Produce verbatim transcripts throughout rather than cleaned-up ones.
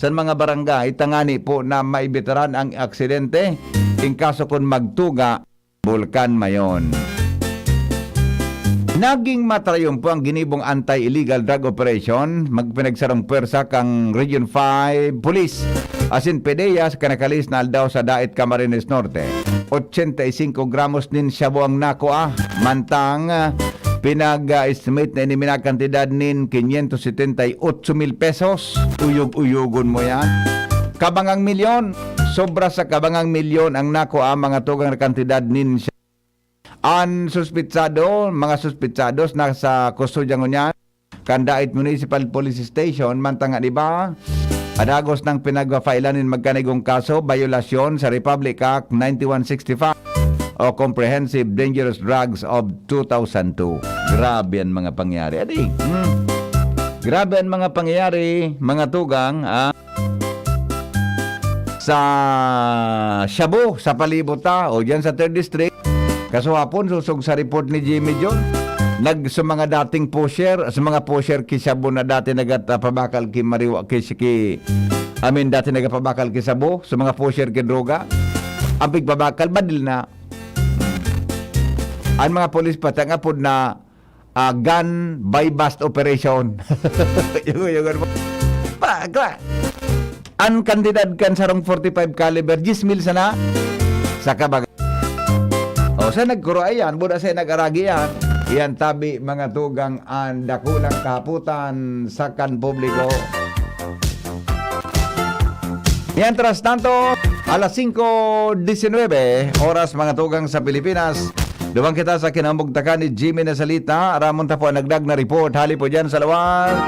sa mga barangay, tangani po na maibitaran ang aksidente in kaso kun magtuga, Bulkan Mayon. Naging matrayumpo ang ginibong anti-illegal drug operation, magpinagsarong pwersa kang Region five Police asin PDEA sa kinakalis na aldaw sa Daet, Camarines Norte. Ochenta y cinco gramos nin shabu ang nakua, mantang, ah, pinag-estimate na ini minakantidad nin quinientos setenta y ocho mil pesos. Uyog-uyogon mo yan. Kabangang milyon, sobra sa kabangang milyon ang nakua, mga tugang, na kantidad nin shabu. An suspitsado, mga suspitsados nasa kustodya ngunyan kan Daet Municipal Police Station, mantang an iba, padagos nang pinagpa-file-an nin magkanigong kaso, bayolasyon sa Republic Act ninety-one sixty-five o Comprehensive Dangerous Drugs of two thousand two. Grabe an mga pangyayari. Adi, hmm. Grabe an mga pangyayari, mga tugang, ah. Sa shabu, sa palibot ta, o diyan sa third District, kasuhapon, sosog sa report ni Jimmy John, nag-, sa mga dating pusher, sa mga pusher ki shabu na dati nagat-, ah, pabakal ki mariwa-, ki, ki, I mean, dati nagapabakal ki shabu, sa mga pusher ki droga, ang pigpabakal, badil na. Ang mga polis pati ang apod na, ah, gun buy-bust operation. Yung, yung, ano pa, pa, ang kantidad kan sarong forty-five caliber, diyes mil sana. Sa kabaga. O, sa nagkuro, ayan, buda sa nag-aragi yan. Yan, tabi, mga tugang, ang dakulang kahapotan sa kan publiko. Mientras tanto, alas singko disinwebe, oras, mga tugang, sa Pilipinas. Duman kita sa kinamugtakan ni Jimmy na salita. Ramon ta po ang nagdag na report. Hali po dyan sa luwas.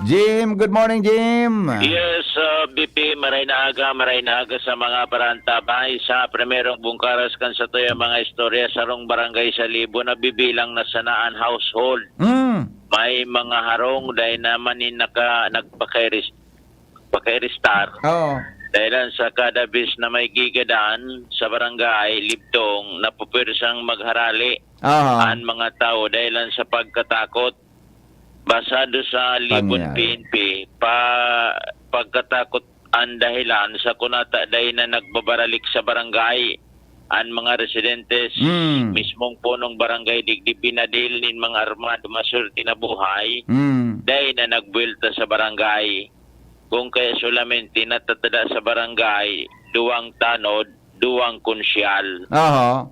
Jim, good morning, Jim. Yes, uh, B P, maray na aga, maray na aga sa mga parantabay. Sa primerong bungkaras kan sa tuya mga istorya, sarong barangay sa Libo, nabibilang na sana an household. Mm. May mga harong dahil naman in naka-, nagpakairis-, pakairistar. Oo. Dahilan sa kada bis na may gigadan sa barangay, libdong, napupwersang magharali Aha. an mga tao dahilan sa pagkatakot. Basado sa Libon Pangyari. P N P, pa-, pagkatakot an dahilan sa kunata dai na nagbabaralik sa barangay an mga residentes, Mm. mismong punong barangay digdi binadil nin mga armado maswerte na buhay, Mm. dai na nagbuwelta sa barangay. Kung kaya solamente natatada sa barangay, duwang tanod, duwang konsyal. Aha.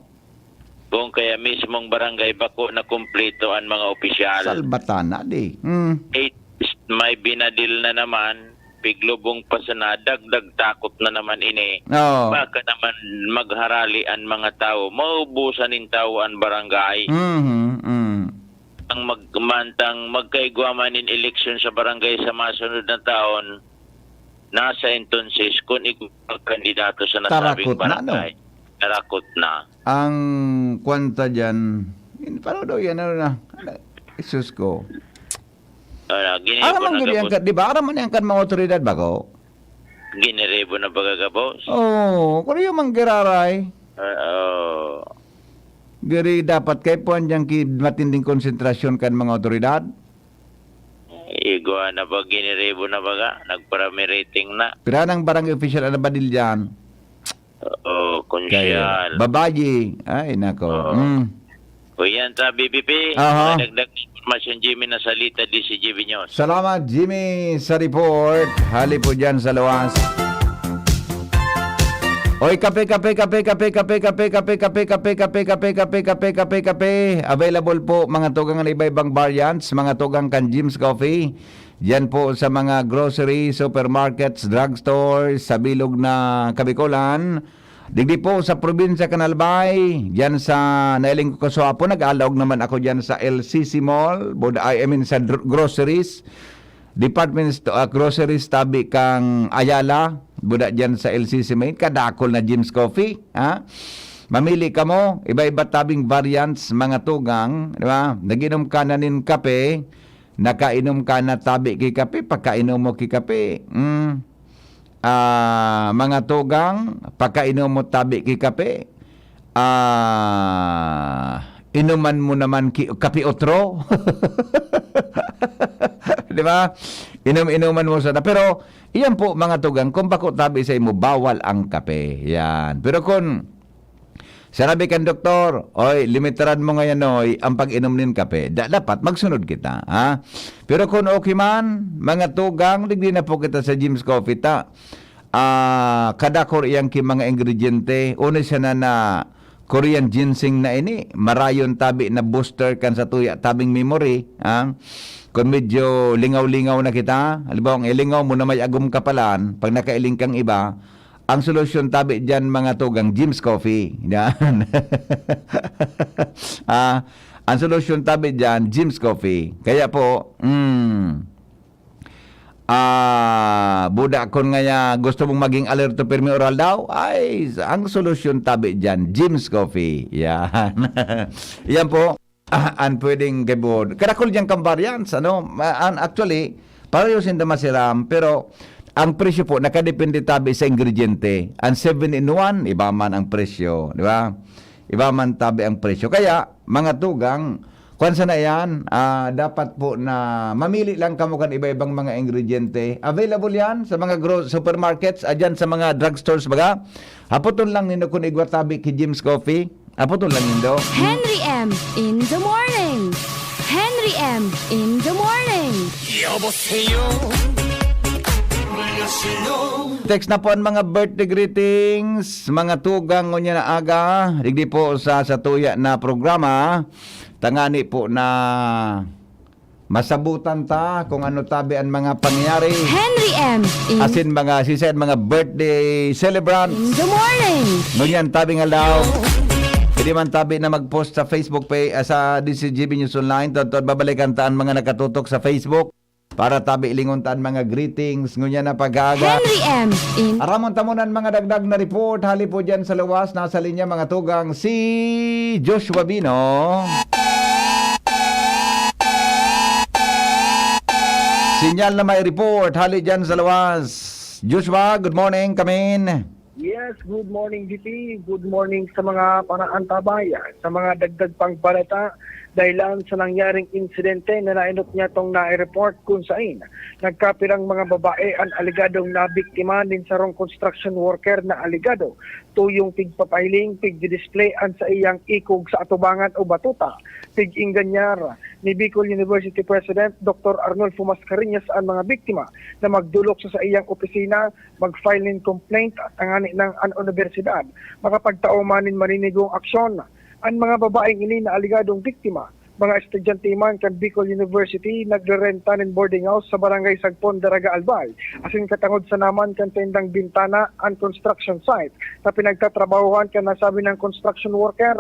Kung kaya mismong barangay bako na kumpleto an mga opisyal. Salbatana, di. Mm. Eight, may binadil na naman, piglubong pa sana, dagdag takot na naman ini. Oo. Baka naman magharali an mga tawo, maubusan nin tawo an barangay. Mhm, mm. Ang mag-, mantang magkaigwa man nin eleksyon sa barangay sa masunod na taon, nasa entonces kun igwa magkandidato sa nasabing Tarakot na, no? barangay. Tarakot na. Ang kwanta dyan, yun, paano daw yan? Ano na? Ano? Jesus ko. Wala, ginibo Aram man na gini ang gabos. ka-, di ba? Aram man ang kan mga otoridad bako? Giniribo na baga gabos? Oo, kung yung manggiraray. Oo. Giri dapat kay puwan dyan ki matinding konsentrasyon kan mga otoridad. Igwa na ba, giniribo na baga? Nagparamirating na. Pira nang barangay official ang nabadil dyan? Oo, Kayo. konsyal. Babayi. Ay, nako. Oo. Mm. O yan, sa B B P, Aha. may dagdag impormasyon, Jimmy, na salita di si Jimmy News. Salamat, Jimmy, sa report. Hali po dyan sa luwas. Oy, kape, kape, kape. Available po, mga tugang, ang iba-ibang variants, mga tugang kan Jim's Coffee. Diyan po sa mga grocery, supermarkets, drugstores, sa bilog na Kabikolan. Digdi po sa probinsya kan Albay, diyan sa nailing ko kaswapo, nag-alaog naman ako diyan sa L C C Mall, bud-, I mean sa dr-, groceries, department sto-, ah, groceries tabi kang Ayala, buda diyan sa L C C Mall, kadakol na Jim's Coffee, ha? Mamili kamo, iba-iba tabing variants, mga tugang, di ba? Nag-inom ka na nin kape, nakainom ka na tabi ki kape, pagkainom mo ki kape. Mm. Ah, mga tugang, pagkainom mo tabi ki kape, ah, inuman mo naman ki-, kape otro. Di ba? Inom-inoman mo sana. Pero, iyan po, mga tugang, kung bako tabi sa imo, bawal ang kape. Yan. Pero kung sinabi kan doktor, "Oy, limitaran mo ngayon, oy, ang pag-inom nin kape." Da-, dapat magsunod kita, ha? Pero kung okay man, mga tugang, digdi na po kita sa Jim's Coffee ta. Ah, kadakor iyang ki mga ingrediente. Una siya na, na Korean ginseng na ini. Marayon tabi na booster kan sa tuya tabing memory, ha? Kung medyo lingaw-lingaw na kita, halimbawa, ang ilingaw mo na may agom kapalan, pag nakailing kang iba, ang solusyon tabi diyan, mga tugang, Jim's Coffee. Yan. Ah, ang solusyon tabi diyan, Jim's Coffee. Kaya po, mm, ah, buda kon ngaya gusto mong maging alerto pirmi oral daw, ay, ang solusyon tabi diyan, Jim's Coffee. Yan. Yan po, ah, ang pwedeng gabod. Karakol dyan kang variants, ano? Ma-, an-, actually, pareho sinda masiram, pero ang presyo po, nakadepende tabi sa ingrediente. Ang seven in one, iba man ang presyo, di ba? Iba man tabi ang presyo. Kaya, mga tugang, kwan sana yan, ah, dapat po na mamili lang kamo kan iba-ibang mga ingrediente. Available yan sa mga gro-, supermarkets, adyan sa mga drugstores, baga. Hapoton lang nindo kung igwa tabi ki Jim's Coffee. Hapoton lang nindo. Hmm. Henry M in the morning. Henry M in the morning. 여보세요. 안녕하세요. Text na po ang mga birthday greetings, mga tugang ngunyan na aga, digdi po sa satuya na programa, tangani po na masabutan ta kung ano tabi ang mga pangyayari. Henry M in, Asin mga sisay ang mga birthday celebrant. In the morning. Ngunyan tabi nga daw, pwede man tabi na mag-post sa Facebook page, ah, sa D C G B News Online. Totoo, babalikan ta ang mga nakatutok sa Facebook para tabi lingon ta ang mga greetings. Ngunyan na pag-aaga. Henry M in. Aramon ta muna ang mga dagdag na report. Hali po dyan sa luwas, nasa linya mga tugang si Joshua Bino. Sinyal na may report. Hali dyan sa luwas. Joshua, good morning. Kamin. Yes, good morning, D P. Good morning sa mga panaantabay, sa mga dagdag pang balita. Dahilan sa nangyaring insidente na nainot niya tong nai-report kung sain nagkapirang mga babae ang aligadong nabiktima nin sarong construction worker na aligado tuyong pigpapahiling, pigdidisplay an sa iyang ikog sa atubangan o batuta. Pig-ingganyar ni Bicol University President Doctor Arnulfo Mascareñas an mga biktima na magdulok sa saiyang opisina, mag-file nin complaint at tanganing an unibersidad makapagtao man nin maninigong aksyon. An mga babaeng ini na aligadong biktima, mga estudyante man kan Bicol University, nagrerenta nin boarding house sa Barangay Sagpon, Daraga, Albay, asin katangod sa naman kan saindang bintana an construction site na pinagtatrabahohan kan nasabi nang construction worker.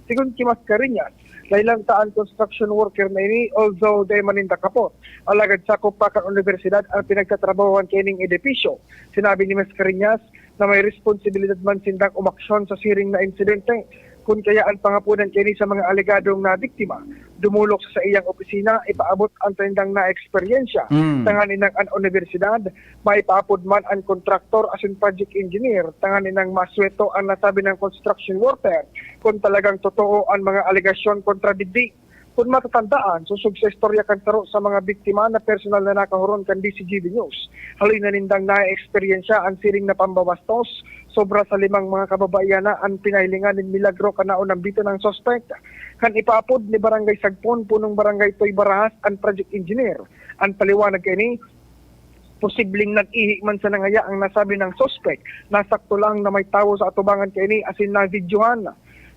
Sigon ki Mascareñas, lahi lang ta an construction worker na ini, although dai man ninda kapot, alagad sakop pa kan unibersidad an pinagtatrabahohan kaining edipisyo. Sinabi ni Mascareñas na may responsibilidad man sindang umaksyon sa siring na insidente. Kun kaya an pangaponan kaini sa mga alegadong nabiktima, dumulok sa saiyang opisina, ipaabot an saindang naeksperyensya, Mm. tanganing an unibersidad, maipaapod man an kontraktor asin project engineer, tanganing masweto an nasabi nang construction worker kun talagang totoo an mga alegasyon kontra digdi. Kun matatandaan, sosog sa istorya kan saro sa mga biktima na personal na nakahuron kan D C G B News, haloy na nindang naeeksperyensya an siring na pambabastos. Sobra sa limang mga kababaihan na an pinahilingan nin milagro kan naunambitan na suspek. Kan ipaapod ni Barangay Sagpon, punong barangay Toy Barajas, an project engineer. An paliwanag kaini, posibleng nag-ihi man sa nangaya ang nasabi nang suspek. Nasakto lang na may tawo sa atubangan kaini asin nabidyohan.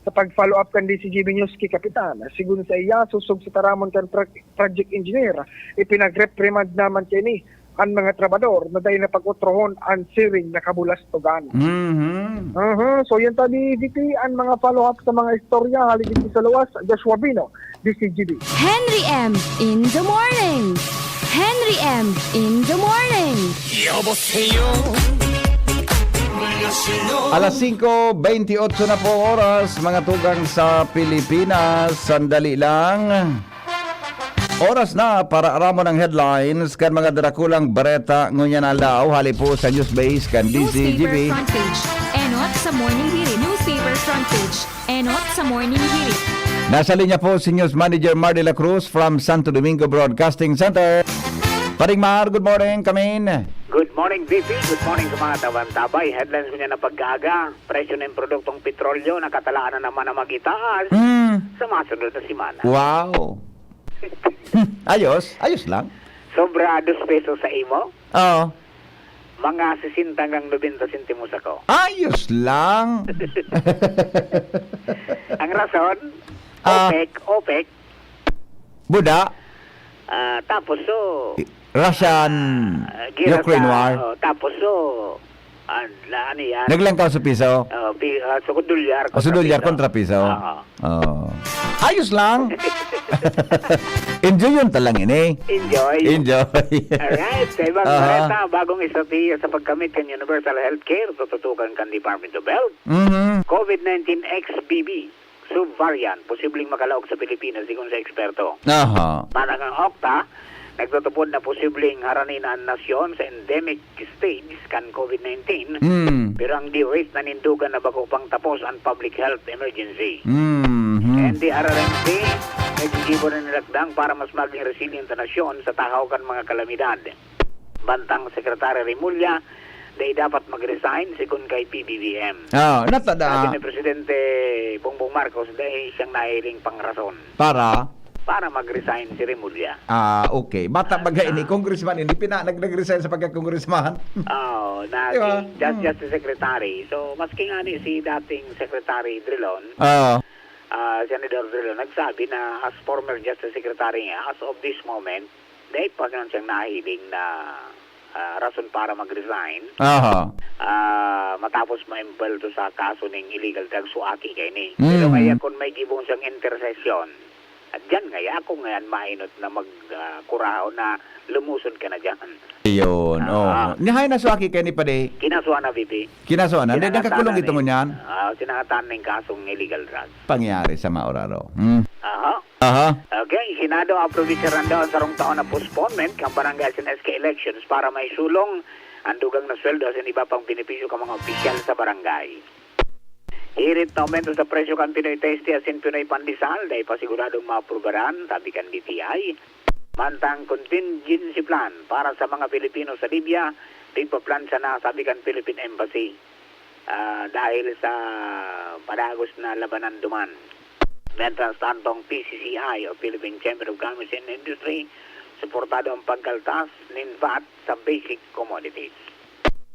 Sa pag-follow up kan D C G B News ki Kapitan, sigon sa iya, sosog sa taramon kan pro-, project engineer, ipinag-reprimand naman kaini an mga trabador na dai na pag-otrohon an siring na kabulastogan. Mhm. Mhm. So, yan tabi, D P, ang mga follow-up sa mga istorya. Hali dito sa luwas, Joshua Bino, D C G B. Henry M in the morning. Henry M in the morning. 여보세요. 안녕하세요. Alas singko bentiocho na po oras, mga tugang sa Pilipinas. Sandali lang. Oras na para aramon ang headlines kan mga darakulang bareta ngunyan aldaw. Hali po sa news base kan Newspaper D C G B. front page. Enot sa Morning Hirit. Newspaper front page. Enot sa Morning Hirit. Nasa linya po si News Manager Mar de la Cruz from Santo Domingo Broadcasting Center. Paring Mar, good morning, kamin. Good morning, V P. Good morning sa mga tabantabay. Headlines ko niya na pag-aaga. Presyo ng produktong petrolyo nakatalaan na naman na mag-itaas Hmm. sa mga sunod na semana. Wow. Ayos, ayos lang. Sobra dos pesos sa imo? Oo. Mga sesenta hanggang nobenta sentimos ako. Ayos lang. Ang rason, Ah. OPEC, OPEC. Buda. Ah, tapos so, Russian, ah, gira Ukraine sa, war. Oh, tapos so, ah, na, ano yan? Naglangkaw sa piso. Oh, pi, ah, so, dolyar, Oh, so kontra dolyar piso. kontra piso. Oo. Oh. Ayos lang. Enjoy yun talang ini. Enjoy. Enjoy. Alright, sa ibang Aha. balita, bagong estratehiya sa pagkamit kan universal healthcare, tututukan kan Department of Health. Mhm. COVID nineteen X B B subvariant, posibleng makalaog sa Pilipinas, sigon sa eksperto. Aha. Para kan Okta, nagtutupod na posibleng harani na an nasyon sa endemic stage kan COVID nineteen, Hmm. pero ang DOH nanindogan na bako pang tapos an public health emergency. Mhm. N D R R M C, naggigibo na nin lakdang para mas maging resilient an nasyon sa tahaw kan mga kalamidad. Bantang Secretary Remulla, dai dapat mag-resign, sigon kay P B B M. Ah, natada. Sabi ni Presidente Bongbong Marcos, dai siyang nahiling pang rason. Para? Para mag-resign si Remulla. Ah, okay. Bata Ah, baga ini, ah. Congressman ini, pina, nag, nag-resign sa pagka-congressman. Oo, naging Di ba? just, Hmm. just secretary. So, maski nga ni si dating Secretary Drilon, Ah. ah, Senador Drilon, nagsabi na as former Justice Secretary niya, as of this moment, dai pa nga siyang nahiling na, ah, rason para mag-resign. Aha. Ah, matapos maimbwelto sa kaso ning illegal drugs o aki kaini. Pero Mhm. kaya kun may gibong siyang intercession, at diyan ngaya ako ngayon mainot na mag, ah, kurahaw na lumusod ka na diyan. Yun, Ah. oh. Nihay na so aki kaini pa di. Kinasuhan na, V P. Kinasuhan na? Di, Sinangatan nakakulong na ito ni, ngunyan? ah, sinangatan ning kasong illegal drugs. Pangyari sa mauraro. Hmm. Aha. Aha. Okay, Senado aprobicharan daw an sarong taon na postponement kan barangay asin S K elections para maisulong an dugang na sweldo asin iba pang benepisyo kan mga opisyal sa barangay. Hirit na aumento sa presyo kan Pinoy Tasty asin Pinoy Pandesal, dai pa siguradong maaprubaran, sabi kan D T I. Mantang contingency plan para sa mga Pilipino sa Libya, tigpaplansya na, sabi kan Philippine Embassy, ah, dahil sa padagos na labanan duman. Mientras tanto, ang P C C I o Philippine Chamber of Commerce and Industry, suportado ang pagkaltas nin V A T sa basic commodities.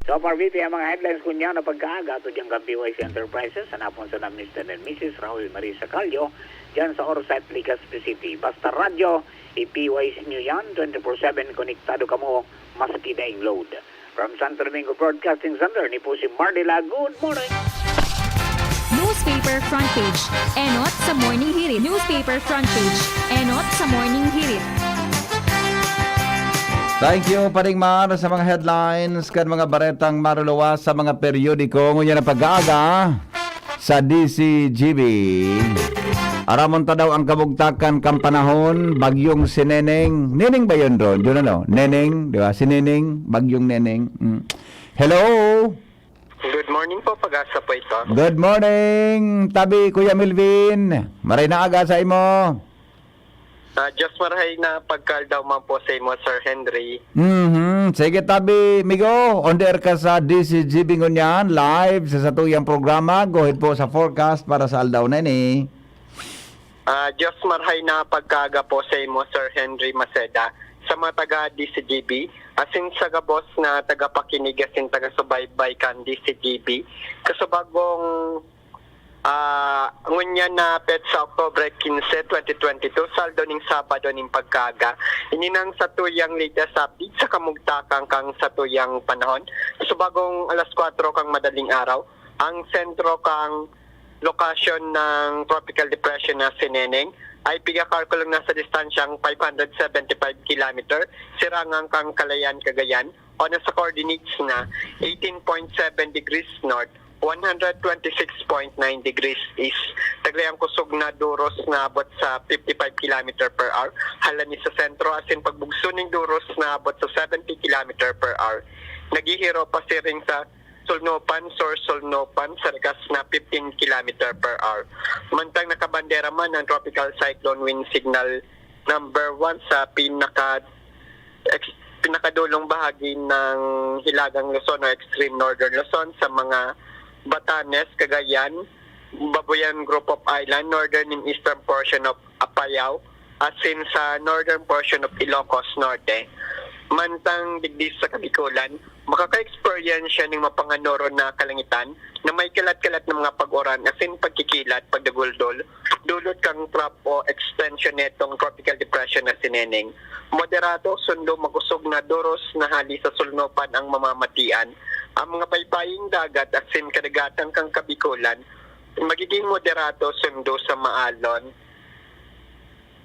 So far, V P, ang mga headlines kunyan na pagkaaga ato dyan kan P Y C Enterprises, hanapon sana Mister and Missus Raul Marie Sacalio, dyan sa Orsay, Legazpi City. Basta radyo, i-P Y C nyo yan, twenty-four seven konektado kamo, maski daing load. From Santo Domingo Broadcasting Center, ni po si Marnila. Good morning! Newspaper Front Page. Enot sa Morning Hirit. Newspaper Front Page. Enot sa Morning Hirit. Thank you, Paring Mar, sa mga headlines kan mga baretang maruluwas sa mga periodiko ngunyan na pag-aaga sa D C G B. Aramon ta daw ang kabugtakan kan panahon, bagyong si Neneng. Neneng ba yun, Ron? Yun ano? Neneng, di ba? Si Neneng, bagyong Neneng. Mm. Hello? Good morning po, Pag-asa po ito. Good morning, tabi Kuya Melvin. Maray na aga sa imo. Ah, Diyos marahay na pagkaldaw man po sa imo, Sir Henry. Mhm. Sige, tabi, migo. On the air ka sa D C G B ngunyan, live sa satuyang programa. Go ahead po sa forecast para sa aldaw na ini. Ah, Diyos marahay na pagkaaga po sa imo, Sir Henry Maceda. Sa mga taga D C G B, asin sa gabos na tagapakinig asin taga-subaybay kan D C G B, kasubagong, ah, ngunyan na petsa, Oktubre quince, twenty twenty-two, saldo ning Sabado ning pagkaaga. Ini nang satuyang latest update sa kamugtakan kan satuyang panahon. Subagong alas kwatro kan madaling araw, ang sentro kan lokasyon ng Tropical Depression na si Neneng ay pigakalkulong na sa distansyang five hundred seventy-five kilometer, sirangan kan Kalayaan, Cagayan, o nasa coordinates na eighteen point seven degrees north, one hundred twenty-six point nine degrees east. Taglay ang kusog na duros na abot sa fifty-five kilometer per hour, halani sa sentro, asin pagbugso ning duros na abot sa seventy kilometer per hour. Naghihiro pasiring sa Sulnopan, Sur Sulnopan, sa rikas na fifteen kilometer per hour. Mantang nakabandera man ang Tropical Cyclone Wind Signal number one sa pinaka ex-, pinakadulong bahagi ng Hilagang Luzon o Extreme Northern Luzon sa mga Batanes, Cagayan, Babuyan Group of Island, northern and eastern portion of Apayao, asin sa northern portion of Ilocos Norte. Mantang digdi sa Kabikolan, makaka-experience siya ning mapanganoro na kalangitan na may kalat-kalat na mga pag-uran asin pagkikilat, pagdaguldol, dulot kan trough o extension netong tropical depression na si Neneng. Moderado, sundo, makusog na duros na hali sa sulnopan ang mamamatian. Ang mga baybaying dagat asin kadagatan kan Kabikolan, magiging moderado, sundo sa maalon.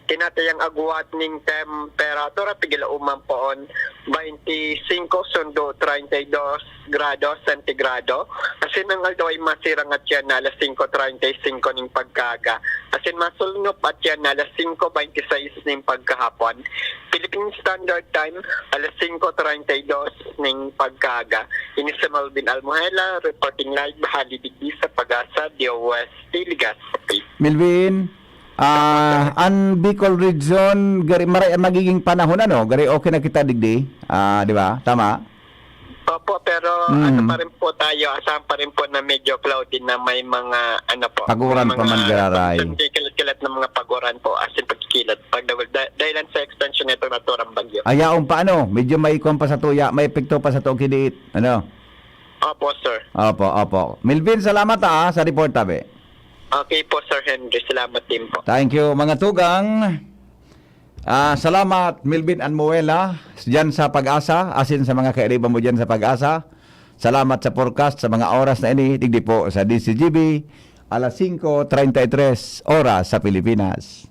Tinatayang agwat ning temperatura, pigilauman poon, twenty-five sundo treinta y dos grado sentigrado. Asin ang aldaw ay masirang at yan na alas singko treinta y singko ning pagkaaga. Asin masulnop at yan na alas singko veintiseis ning pagkahapon. Philippine Standard Time, alas singko treinta y dos ning pagkaaga. Ini si Melvin Almuhela, reporting live, hali digdi sa Pag-asa, D O S T, Legazpi. Melvin, ah, an Bicol region, gari, maray an magiging panahon, ano? Gari, okay na kita digdi. Ah, di ba? Tama? Opo, pero Mm. ano pa rin po tayo, asahan pa rin po na medyo cloudy na may mga, ano po, Pag-uran may pa man mga gararay. Kikilat-kilat na mga pag-uran po, as in pagkikilat, pagdagol, da-, dahilan sa extension nitong naturang bagyo. Ayaon pa, ano? Medyo may kwan pa sa tuya, may epekto pa sa tuya, kidiit. Ano? Opo, sir. Opo, opo. Melvin, salamat, ah, sa report, tabi. Okay po, Sir Henry. Salamat din po. Thank you, mga tugang. Ah, salamat, Melvin Almuela, dyan sa Pag-asa, asin sa mga kairiba mo dyan sa Pag-asa. Salamat sa forecast sa mga oras na ini. Digdi po sa D C G B, alas singko treinta y tres oras sa Pilipinas.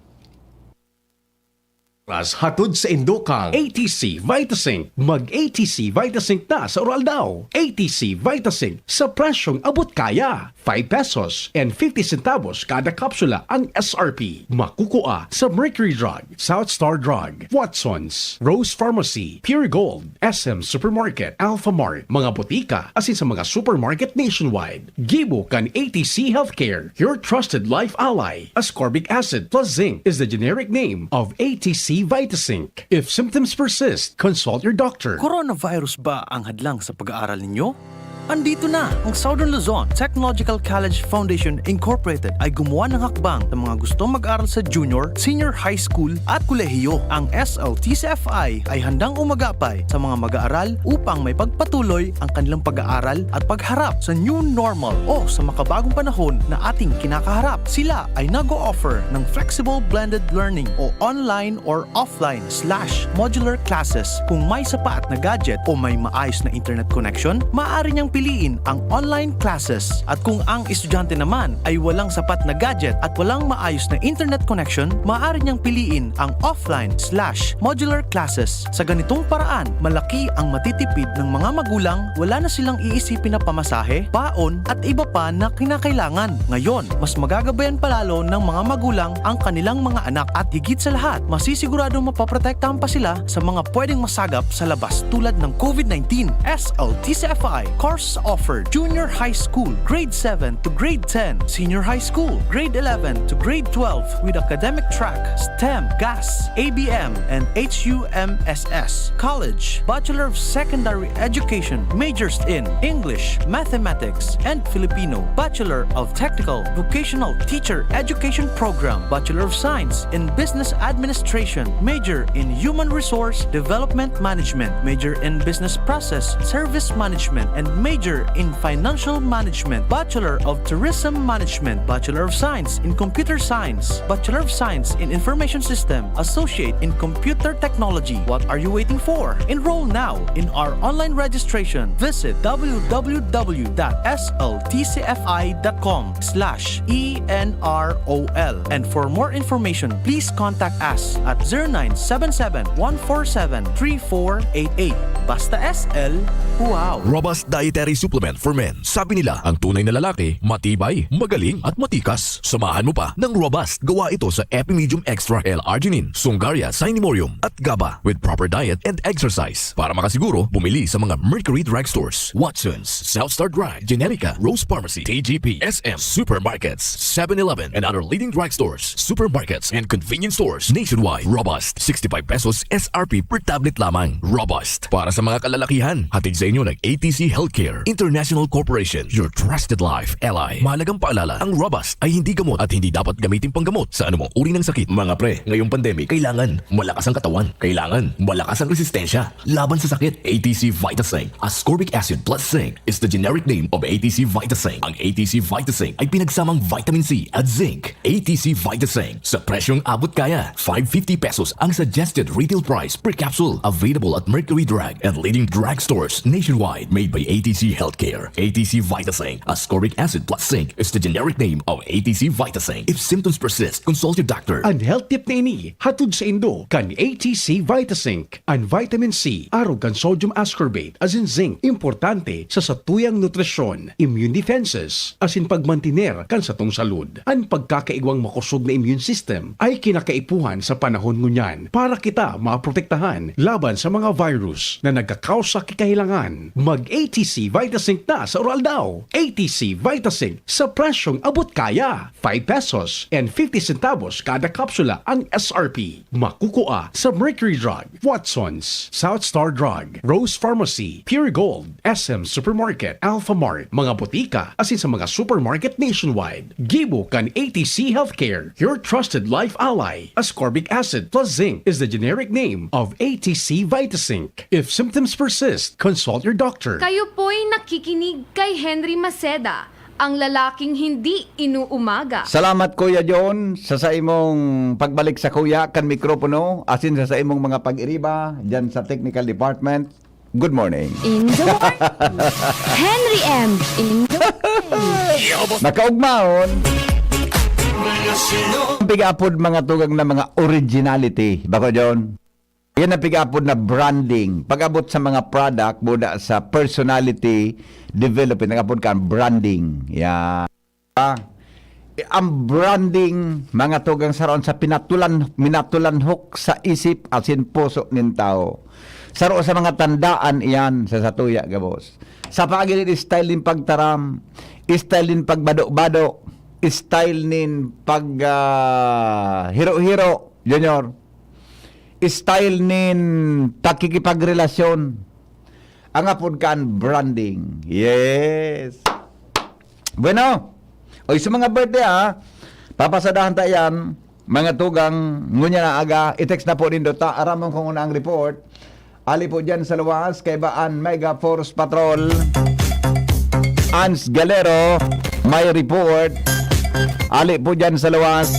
Oras hatod sa indokang A T C Vitasync. Mag A T C Vitasync na sa Uraldaw. A T C Vitasync sa presyong abot kaya. Five pesos and fifty centavos kada kapsula ang S R P. Makukua sa Mercury Drug, South Star Drug, Watson's, Rose Pharmacy, Pure Gold, S M Supermarket, Alpha Mart, mga botika, asin sa mga supermarket nationwide. Gibo kan A T C Healthcare, your trusted life ally. Ascorbic acid plus zinc is the generic name of A T C Vitasync. If symptoms persist, consult your doctor. Coronavirus ba ang hadlang sa pag-aaral ninyo? Andito na! Ang Southern Luzon Technological College Foundation Incorporated ay gumawa ng hakbang sa mga gustong mag-aral sa junior, senior high school at kolehiyo. Ang S L T C F I ay handang umagapay sa mga mag-aaral upang may pagpatuloy ang kanilang pag-aaral at pagharap sa new normal o sa makabagong panahon na ating kinakaharap. Sila ay nag-o-offer ng flexible blended learning o online or offline slash modular classes. Kung may sapat na gadget o may maayos na internet connection, maaari niyang piliin ang online classes. At kung ang estudyante naman ay walang sapat na gadget at walang maayos na internet connection, maaari niyang piliin ang offline slash modular classes. Sa ganitong paraan, malaki ang matitipid ng mga magulang, wala na silang iisipin na pamasahe, baon at iba pa na kinakailangan. Ngayon, mas magagabayan palalo ng mga magulang ang kanilang mga anak at higit sa lahat, masisiguradong mapoprotektahan pa sila sa mga pwedeng masagap sa labas tulad ng COVID nineteen. S L T C F I course offered: Junior High School, Grade seven to Grade ten, Senior High School, Grade eleven to Grade twelve with academic track STEM, GAS, A B M, and H U M S S. College, Bachelor of Secondary Education, majors in English, Mathematics, and Filipino, Bachelor of Technical Vocational Teacher Education Program, Bachelor of Science in Business Administration, major in Human Resource Development Management, major in Business Process Service Management, and major in Financial Management, Bachelor of Tourism Management, Bachelor of Science in Computer Science, Bachelor of Science in Information System, Associate in Computer Technology. What are you waiting for? Enroll now in our online registration. Visit W W W dot S L T C F I dot com slash E N R O L. And for more information, please contact us at zero nine seven seven, one four seven, three four eight eight. Basta S L, Wow! Robust Dietary Supplement for Men. Sabi nila, ang tunay na lalaki, matibay, magaling, at matikas. Samahan mo pa ng Robust. Gawa ito sa Epimedium Extra L-Arginine, Sungaria, Sinemurium, at GABA with proper diet and exercise. Para makasiguro, bumili sa mga Mercury Drug Stores, Watson's, South Star Drug, Generica, Rose Pharmacy, T G P, S M, supermarkets, Seven Eleven, and other leading drug stores, supermarkets, and convenience stores nationwide. Robust, sixty-five pesos S R P per tablet lamang. Robust. Para sa mga kalalakihan, hatid sa inyo ng A T C Healthcare International Corporation, your trusted life ally. Mahalagang paalala, ang Robust ay hindi gamot at hindi dapat gamitin panggamot sa anumang uri ng sakit. Mga pre, ngayong pandemic, kailangan malakas ang katawan. Kailangan malakas ang resistensya laban sa sakit. A T C Vitasync, ascorbic acid plus zinc, is the generic name of A T C Vitasync. Ang A T C Vitasync ay pinagsamang vitamin C at zinc. A T C Vitasync, sa presyong abot kaya. Five fifty pesos ang suggested retail price per capsule. Available at Mercury Drug and leading drug stores nationwide. Made by A T C Healthcare. A T C Vitasync, ascorbic acid plus zinc, is the generic name of A T C Vitasync. If symptoms persist, consult your doctor. An health tip na ini hatod saindo kan A T C Vitasync. An vitamin C arog kan sodium ascorbate asin zinc importante sa satuyang nutrisyon, immune defenses, asin pagmantiner kan satong salud. An pagkakaigwang makosog na immune system ay kinakaipuhan sa panahon ngunyan para kita maprotektahan laban sa mga virus na nagkakausa ki kahilangan. Mag A T C Vitasync na sa uraldaw. A T C Vitasync sa presyong abot kaya. Five pesos and fifty centavos kada kapsula ang S R P. Makukua sa Mercury Drug, Watson's, South Star Drug, Rose Pharmacy, Pure Gold, S M Supermarket, Alphamart, mga botika, asin sa mga supermarket nationwide. Gibo kan A T C Healthcare, your trusted life ally. Ascorbic acid plus zinc is the generic name of A T C Vitasync. If symptoms persist, consult your doctor. Kayo po'y nakikinig kay Henry Maceda, ang lalaking hindi inuumaga. Salamat, Kuya John, sa saimong pagbalik sa kuya kan mikropono, asin sa saimong mga pag-iriba dyan sa technical department. Good morning. In the morning. Henry M. In the morning. Nakaugmaon. Pig-apod mga tugang na mga originality. Bako, John? Yan ang pig-apod na branding. Pag-abot sa mga product, muna sa personality development, nag-apod ka branding. Yan. Ah, ang branding, mga tugang, saro sa pinatulan, minatulanhok sa isip asin puso nin tawo. Saro sa mga tandaan iyan sa satuya gabos. Sa paagi nin style nin pagtaram, style nin pagbado-bado, style nin pag, ah, hiro-hiro, Junior. Style nin pakikipagrelasyon. Ang apod kan branding. Yes. Bueno, oy, sa mga birthday, ha, papasadahan ta yan, mga tugang, ngunya na aga, i-text na po nindo ta, aramon kung ano ang report. Ali po dyan sa luwas, kaiba an Mega Force Patrol. Ans Galero, may report. Ali po dyan sa luwas.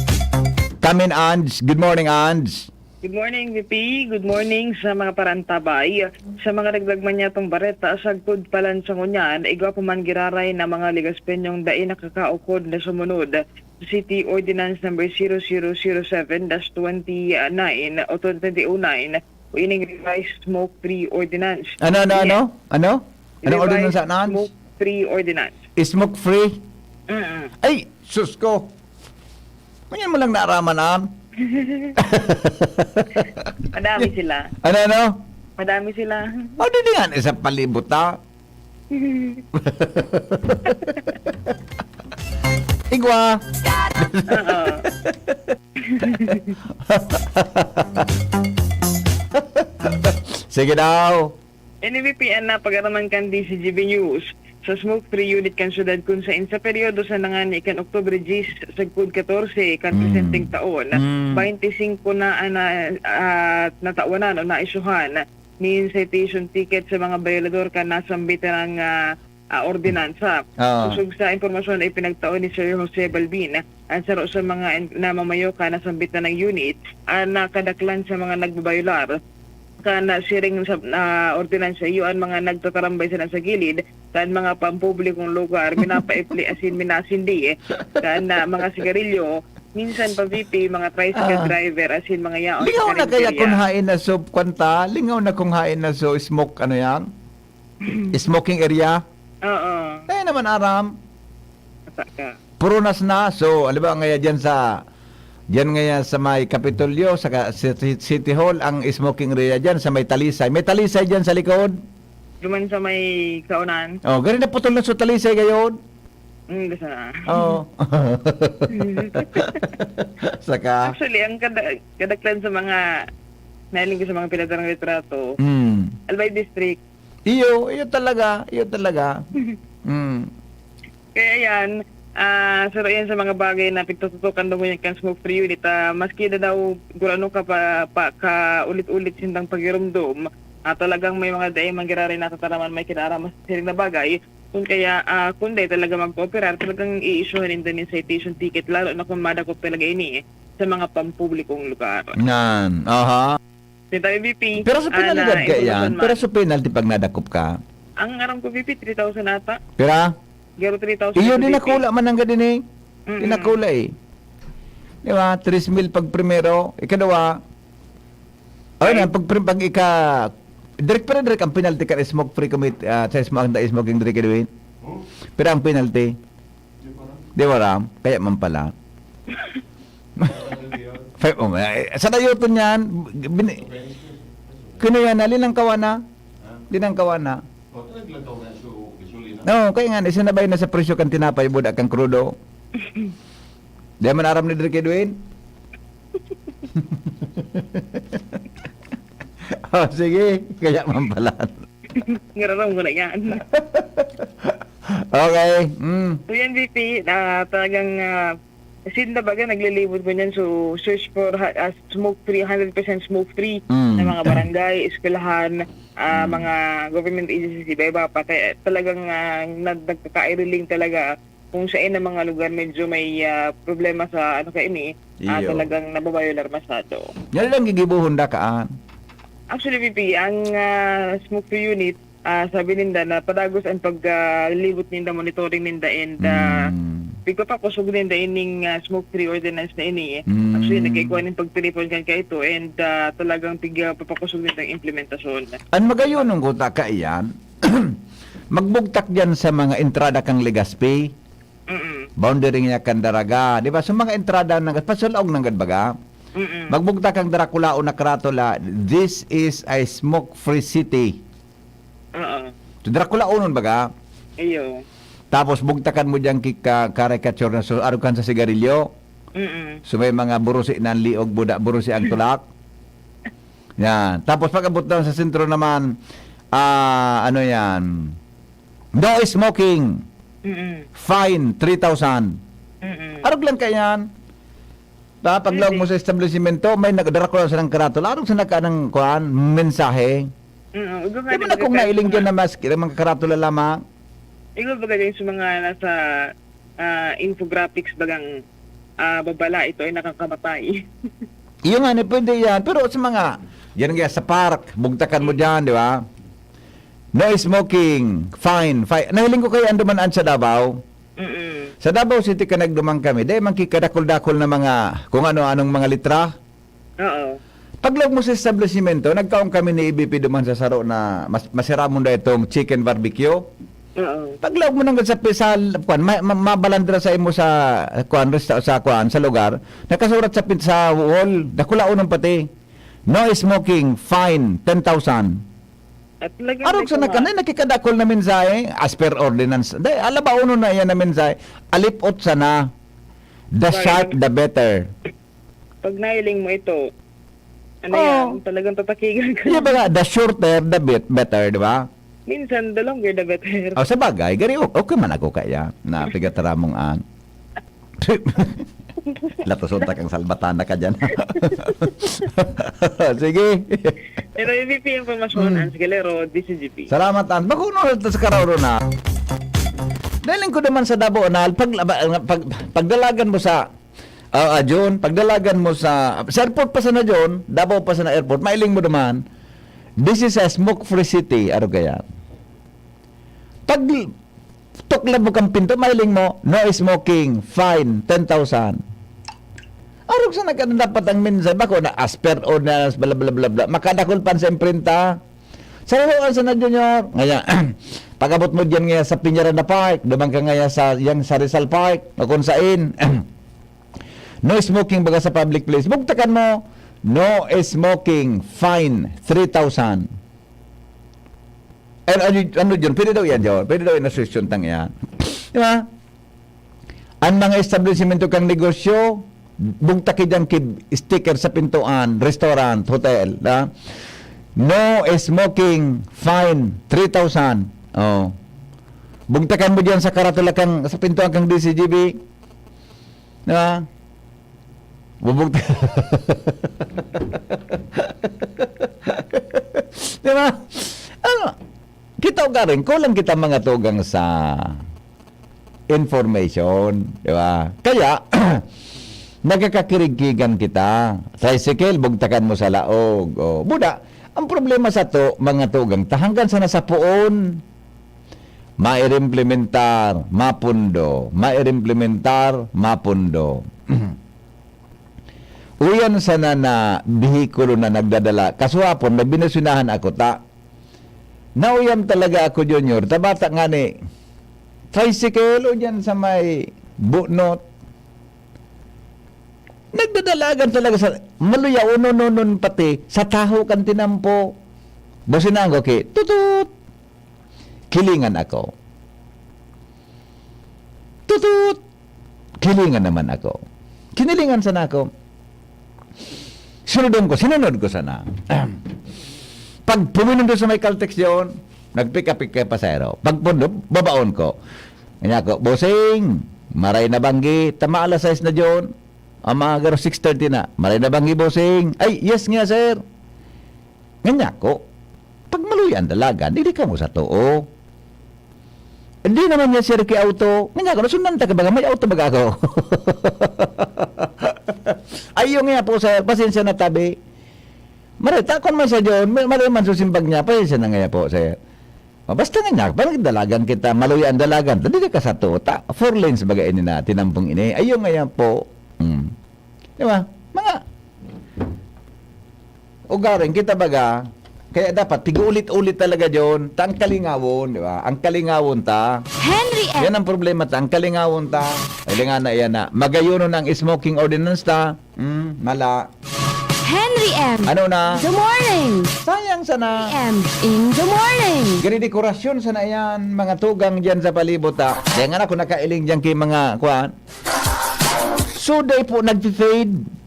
Kamin Ange, good morning, Ange. Good morning, V P. Good morning sa mga parantabay. Sa mga dagdag man niyatong bareta, sagkod pa lang sa ngunyan, igwa pa man giraray na mga Legaspeñong dai nakakaukod na sumunod sa City Ordinance Number zero zero zero seven dash twenty-nine o twenty-nine o ining Revised Smoke Free Ordinance. Ano, ano, ano? Ano? Ano Revised ordinance na? Smoke Free Ordinance. Smoke free? Mm-mm. Ay, sus ko. Ngayon mo lang naaraman, ah. Madami sila. Ano, ano? Madami sila. O, di, di nga, isa palibot, ah. Igwa. Oo. Sige daw. N V P an napag-araman kan D Z G B News sa smoke-free unit kan syudad, kun sain sa peryodo sa nangani kan Oktubre diyes sagkod katorse kan Mm. presenteng taon, Mm. baynte singko na an na, ah, natawanan o naisyuhan nin citation ticket sa mga bayolador kan nasambit na, ah, ah, ordinansa. Oo. Kusog sa impormasyon na ipinagtao ni Sir Jose Balbin, an saro sa mga en-, namamayo kan nasambit na unit, an nakadaklan sa mga nagbabayolar kan siring sa, ah, ordinansa iyo an mga nagtatarambay sana sa gilid kan mga pampublikong lugar, minapaipli asin minasindi kan, ah, mga sigarilyo, minsan pa, V P, mga tricycle Ah. driver asin mga yaon sa Lingaw na kaya karinderya. Kung hain na so, kwan ta? Lingaw na kung hain na so, smoke, ano yan? Smoking area? Oo. Kaya naman aram. Ata ka. Purunas na. So, ano ba ngaya dyan sa, dyan ngaya sa may Kapitolyo, sa ka- City, City Hall, ang smoking area dyan, sa may Talisay. May Talisay dyan sa likod. Duman sa may kaunan. Oh, gari na putol na sa Talisay gayon. Mm, gusto na. Oo. Saka, Actually, ang kada, kadaklan sa mga nailing ko sa mga pinadarang litrato, mm. Albay District. Iyo, iyo talaga, iyo talaga. Mm. Kaya yan, ah, saro yan sa mga bagay na pagtututukan daw ngunyan kan smoke-free unit. Ah, maski na daw gurano ka pa, pa ka ulit-ulit sindang pagirumdom, ah, talagang may mga dai mangyarari natataraman may kinaramas sa siring na bagay. Kung kaya, ah, kung dai talaga magkooperar, talagang i-issuehan ninda nin citation ticket, lalo na kung madakop talaga ini sa mga pampublikong lugar. Nan, aha. Sinabi, V P, Pero sa ah, penalidad na kaya yan, impormasyon man. Pero sa penalty pag nadakop ka, Ang aram ko, V P, three thousand ata. pira? Garo three thousand Iyo, sa di V P. nakula man ang gadi ni. Mm-mm. Di nakula eh. Di ba? Tres mil pag primero. Ikaduwa. Ayun Ay. na, pag, pag, pag ika... Direk, pero direk ang penalty ka smoke free commit, ah, sa smoke, ang smoking drink, Edwin. Pero ang penalty, di mo aram, kaya man pala. Five, oh, eh, sa dayoton yan, bin, kaya yan, linangkawan na. Linangkawan na. O, talagang lantaw na so gasolina. No, kaya nga, isinabay na sa presyo kan tinapay, buda kang krudo. Di man aram ni Direk Edwin? Oh, sige, kaya man pala. Ngararam ko na yan. Okay. Mm. So yan, V P, ah, talagang ah, sinda baga naglilibot ko niyan. So, search for ha- ah, smoke-free, hundred percent smoke-free Mm. na mga barangay, eskwelahan, ah, mga government agencies, iba-iba pa. Kaya talagang ah, nag- nagkakaireling talaga kung saan na mga lugar medyo may ah, problema sa ano kaini, ah, Iyo. Talagang nababayolar masyado. Yan lang gigibuhon da kaan. Actually, V P, ang ah, smoke-free unit, ah, sabi ninda na padagos ang paglibot ninda, monitoring ninda, and ah, Mm. pigpapakosog ninda ining ah, smoke-free ordinance na ini. Mm. Actually, nagkaikuha ng pagtiripon kan kaito, and ah, talagang pigpapakosog ninda ang implementasyon. An magayon ng kuta ka iyan, magbugtak diyan sa mga entrada kang Legazpi, Mm-mm. boundary niya kan Daraga, di ba? Sa mga entrada ng pasulaog ng Gadbaga, Mm-mm. magbugtak kang Draculaon na karatula, "This is a smoke-free city." Oo. So, Draculaonon baga? Iyo. Tapos bugtakan mo diyan ki ka caricature na so, arog kan sa sigarilyo. Mm-mm. So may mga burusi na ang liog, buda, burusi ang tulak. Yan. Tapos pag abot doon sa sentro naman, ah, ano yan? No smoking. Mm-mm. Fine, three thousand. Mm-mm. Arog lang ka yan. Ta, paglaog mo sa establishmento, may nagdara ko lang sa ng karatula. Arog sa nagka ng kuan, mensahe. Mm-mm. Iba nga Di ba din na kung mga nailing mga- dyan na mask, mga karatula lamang? Iba baga din sa mga nasa ah, infographics bagang ah, babala ito ay nakakamatay. Iyo nga, ni pwede yan. Pero sa mga, yan nga sa park, bugtakan mo dyan, di ba? No smoking, fine, fine. Nahiling ko kayo ang duman sa Davao. Mm-mm. Sa Davao City ka nagduman kami, dahil man kikadakol-dakol na mga, kung ano-anong mga litra. Oo. Paglaog mo sa establishmento, nagkaon kami ni E B P duman sa saro na mas, masiramon na itong chicken barbecue. Oo. Paglaog mo nang sa pisal, kwan, ma, ma, mabalandra sa imo sa kwan, resta, sa kwan, sa lugar, nakasurat sa pin- sa wall, dakulaonon pati. No smoking, fine, ten thousand. At talagang Arog sa may nakanay, kuma- nakikadakol na mensahe, as per ordinance. Dahil, alaba uno na yan na mensahe, alipot sana. The Bakit? Short, the better. Pag nailing mo ito, ano Oo. yan, talagang tatakigan ka. Yan ba nga, the shorter, the bit, better, di ba? Minsan, the longer, the better. O, sa bagay, gari, o- okay man ako kaya, na pigataramong an. Latuson ta kang salbatana ka dyan. Sige. Pero V P ang Pamasyon, Hmm. Hans Galero, D C G P. Salamat, An. Bako no, sa kararo na. Dahil ko naman sa Davao na, pag, pag, pagdalagan mo sa, ah, ah, John, pagdalagan mo sa, sa airport pa sana, John, Davao pa sana airport, mailing mo naman, this is a smoke-free city, aro kaya. Pag tuklab mo kang pinto, mailing mo, "No smoking, fine, ten thousand." Arog sa nagkano dapat ang mensahe, bako na as per ordinance, bla, bla, bla, bla. Makadakol pa sa imprenta. Sa Laoan sana, Junior. Ngaya, pag-abot mo diyan ngaya sa Peñaranda Park, duman ka ngaya sa, yang sa Rizal Park, o kung sain. No smoking baga sa public place. Bugtakan mo, no smoking, fine, three thousand. Ano, ano, ano yun? Pwede daw yan, Jor. Pwede daw yan na suggestion tang yan. Di ba? Ang mga establishmento kang negosyo, bugtaki dyan ki sticker sa pintuan, restaurant, hotel, ha? No smoking, fine, three thousand. Oh. Bugtakan mo dyan sa karatula kang, sa pintuan kang D C G B. Di ba? Bubugta-, di ba? Ano? Kita ko garing, kulang kita mga tugang sa information, di ba? Kaya, nagkakakirigkigan kita. Tricycle, bugtakan mo sa laog. O, buda, ang problema sa to, mga tugang, ta hanggang sa nasa poon, maiimplementar, mapundo, maiimplementar, mapundo. Uyan sana na behikulo na nagdadala. Kasuhapon, nagbinasinahan ako ta. Nauyam talaga ako, Junior. Tabata nga ni tricycle o dyan sa may bunot. Nagdadalagan talaga sa maluya, unon-unon pati sa taho kan tinampo. Bosinaan ko ki, tutut! Kilingan ako. Tutut! Kilingan naman ako. Kinilingan sana ako. Sinudon ko, sinunod ko sana. Pag pumunod sa may Caltex yun, nagpika-pika yung pasahero. Pag pundo, babaon ko. Kanya ko, "Bossing, maray na banggi, tama alas sais na dyan. Ang mga garo six thirty na. Maray na banggi, bossing." "Ay, yes nga, sir." Nganya ko, pag maluya ang dalagan, dili kamo sa too. Hindi naman niya, sir, ki auto. Nganya ko, nasundan ta ka baga, may auto baga ako. Ayun nga po, sir, pasensya na tabi. Marita, kung man sa John, may, mali man susimbag niya, pasensya na nga po, sir. O, basta nga niya, parang dalagan kita, maluya ang dalagan, dili ka sa too. Ta, four lanes baga ini na, tinampong ini. Ayun nga yan po. Mm. Di ba? Mga ugaring kita baga, kaya dapat tig-ulit-ulit talaga, John. Ta ang kalingawon, di ba? Ang kalingawon ta. Henry M. Yan ang problema ta. Ang kalingawon ta. Ay, nga na, yan na. Magayonon ang smoking ordinance ta. Hmm, mala. Henry M. Ano na? The morning. Sayang sana. M in the morning. Gani dekorasyon sana yan, mga tugang dyan sa palibot, ha. Kaya nga na, kung nakailing dyan kay mga, kuwan. So, day po, nagpi-fade.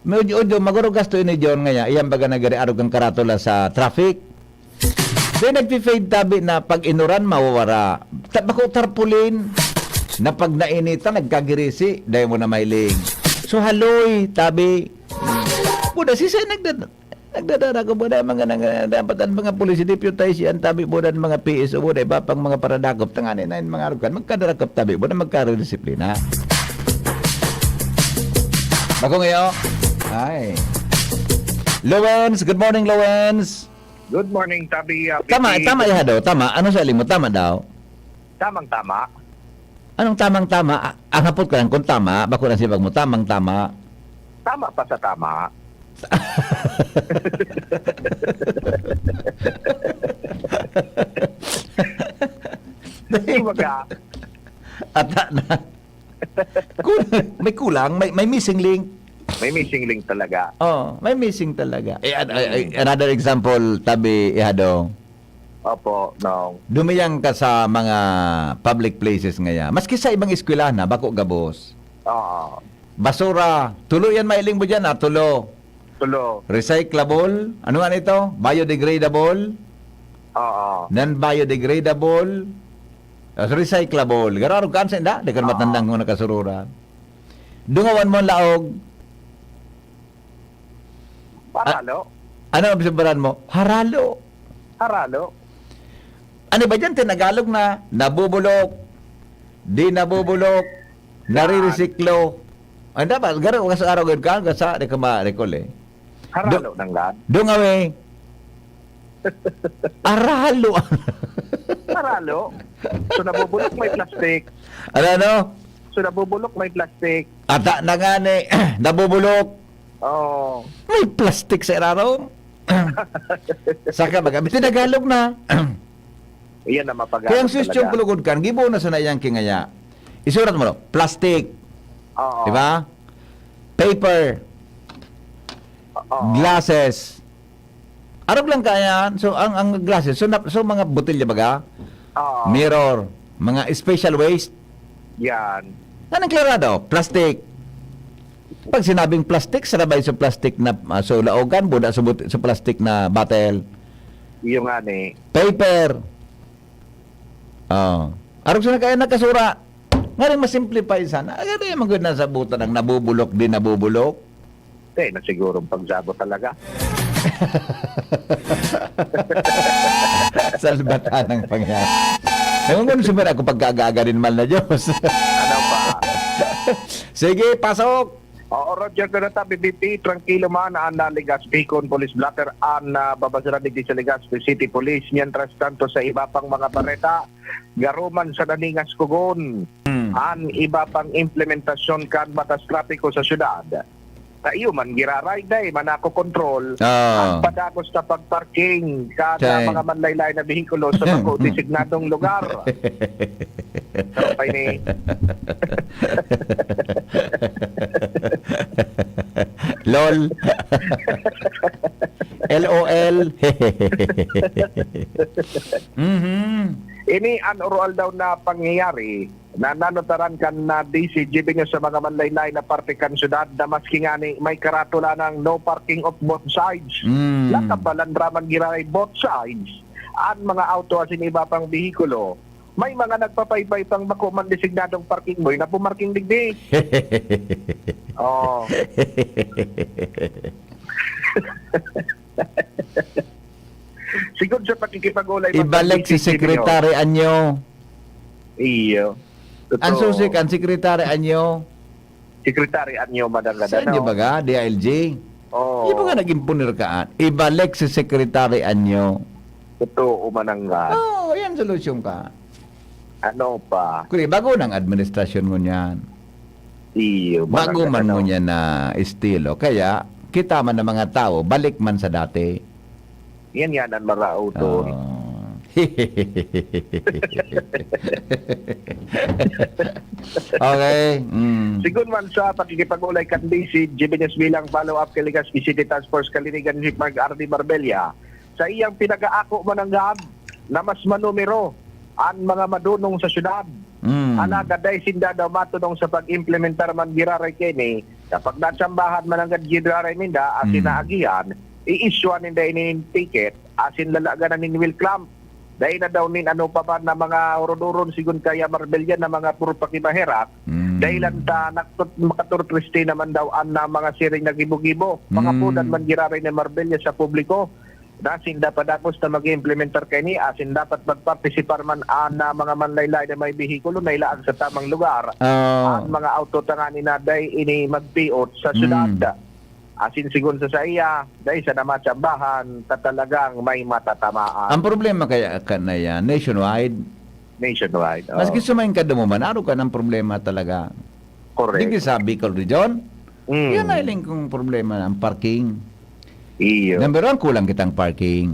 May udyo-udyo, maguro gasto ini, John, ngaya. Iyan baga nagari-arog ang karatula sa traffic. Di nagpi-fade tabi na pag inuran, mawawara. Ta-, bako tarpaulin na pag nainitan, nagkagirisi, dahil mo na mailing. So, haloy, tabi. Buda, sisay nagda-, nagdadara ko, buda, mga nang-, dapat ang mga pulis, deputize yan, tabi, buda, ang mga P S O, buda, iba pang mga paradakop, tangani na yung mga arugan, magkadarakop, tabi, buda, magkaredisiplina. Bako ngayon? Ay. Lowens, good morning, Lowens. Good morning, Tabi, ah, Tama, P P. Tama, iha daw. Tama. Ano sa mo? Tama daw. Tamang-tama. Anong tamang-tama? A-, ang hapot ko lang kung tama. Bako lang sibag mo, tamang-tama. Tama pa sa tama. Kumbaga, Ata na. Kul-, may kulang, may, may missing link. May missing link talaga. Oh, may missing talaga. Eh, an-, ay, ay, Mm. another example, tabi, ihado. Opo, no. Dumiyang ka sa mga public places ngaya. Maski sa ibang eskwelahan na, bako gabos. Oo. Basura, tulo yan mailing mo dyan, ah, tulo. Tulo. Recyclable, ano nga nito? Biodegradable? Oo. Non-biodegradable? Ah, recyclable. Gararo ka sa inda? Di ka Oo. matandang mo nakasururan. Dungawan mo ang laog. Paralo. A-, ano ang sabaran mo? Haralo. Haralo. Ano ba dyan? Tinagalog na, nabubulok, di nabubulok, Yan. nariresiklo. Ay, dapat, garo, kasi araw gud ka, gasa, di ka ma-recall eh. Haralo Do-, nang gad. Dungawi. Aralo. Haralo. So, nabubulok may plastic. Ano, ano? So, nabubulok may plastic. Ata na nga ni, nabubulok. Oo. May plastic sa irarom. Saka baga, Tagalog na. Iyan na mapagaan Kaya ang suwestyon ko talaga. lugod kan, gibo na sana iyang kingaya. Isurat mo, no? Plastic, Oo. di ba? Paper, Oo. glasses. Arog lang kaya yan. So, ang, ang glasses, so, na, so mga botelya baga, Oo. mirror, mga special waste. Yan. Anong klarado? Plastic. Pag sinabing plastic, sarabay sa plastic na, ah, so laogan, buda sa, but- sa plastic na bottle. Iyo nga ni. Paper. Oh. Arog sa kaya nagkasura. Ngayon, masimplify sana. Agad yung mga nasabutan ng nabubulok, di nabubulok. Eh, na siguro ang pagsabot talaga. Salbatan ng pangyayari. Nangungon sumira ako pagkaaga-aga din mal na Diyos. Ano pa? Sige, pasok! Oo, Roger Cuneta, B B P, trangkilo man an Legazpi kun police blotter an ah, babasaran digdi sa Legazpi City Police. Mientras tanto, sa iba pang mga bareta, garo man sa naningas kugon Hmm. an iba pang implementasyon kan batas trapiko sa syudad. Sa iyo man, giraray, day, manako kontrol Ah. ang padagos na pagparking kada Chay. mga manlaylay na behikulo sa bako designadong lugar. Pero pa ini, Lol. L O L. Mhm. Ini an oroaldaw na pangyayari na nanotaran kan na D C G B News sa mga manlaylay na parte kan syudad na maski ngani may karatula ng no parking of both sides. Mm. Nakabalandra man giraray both sides. An mga auto asin iba pang behikulo, may mga nagpapaypay pang bako man designadong parking boy na pumarking digdi. Oh. Sigod sa pakikipag-ulay man Ibalik kan si D C G B News. Secretary Anyo. Iyo. Ang Totoo. susi kan Secretary Anyo. Secretary Anyo, madangad, Sa inyo ano? Baga, D I L G? Oo. Di ba nga nag-imponer ka? Ibalik si Secretary Anyo. Totoo, mananggad. Oo, yan solusyon ka. Ano pa? Kuya, bago ng administrasyon mo niyan. Iyo, Bago mananggad, man ano? mo niyan na estilo. Kaya, kita man ng mga tao, balik man sa dati. Yan yan ang maraot, Tony. Oh. Okay. Mm. Sigun man sa pakikipag-ulay kan D C G B News bilang follow-up kay Legazpi City Task Force Kalinigan, si Mark R D Marbella, sa iyang pinag-aako mananggad na mas manumero an mga madunong sa syudad. Mm. Alagad dai sinda daw matunong sa pag-implementar man giraray kini, kapag natsambahan mananggad giraray ninda asin Mm. naagihan, i-issuean ninda ini nin ticket asin lalaganan nin wheel clamp. Dai na daw nin ano pa ba na mga uron-uron, sigun kaya Marbella, na mga puro pakimaherak. Mm. Dai lang ta naktot-, makaturtriste naman daw an na mga siring na gibo-gibo. Pangapodan Mm. man giraray ni Marbella sa publiko na sinda padagos na mag-implementar kaini, asin dapat magpartisipar man an na mga manlaylay na may behikulo na ilaag sa tamang lugar. Ah. An mga auto tangani na dai ini magpiot sa syudad. Mm. Asin sigun sa saiya, dai sa namatsambahan, ta talagang may matatamaan. Ang problema kaya ka na yan, nationwide. Nationwide. Oh. Maski sa mga kadamo man, araw ka ng problema talaga. Correct. Digdi sa Bicol Region, Mm. yan ay lingkong problema ang parking. Iyo. Number one, kulang kitang parking.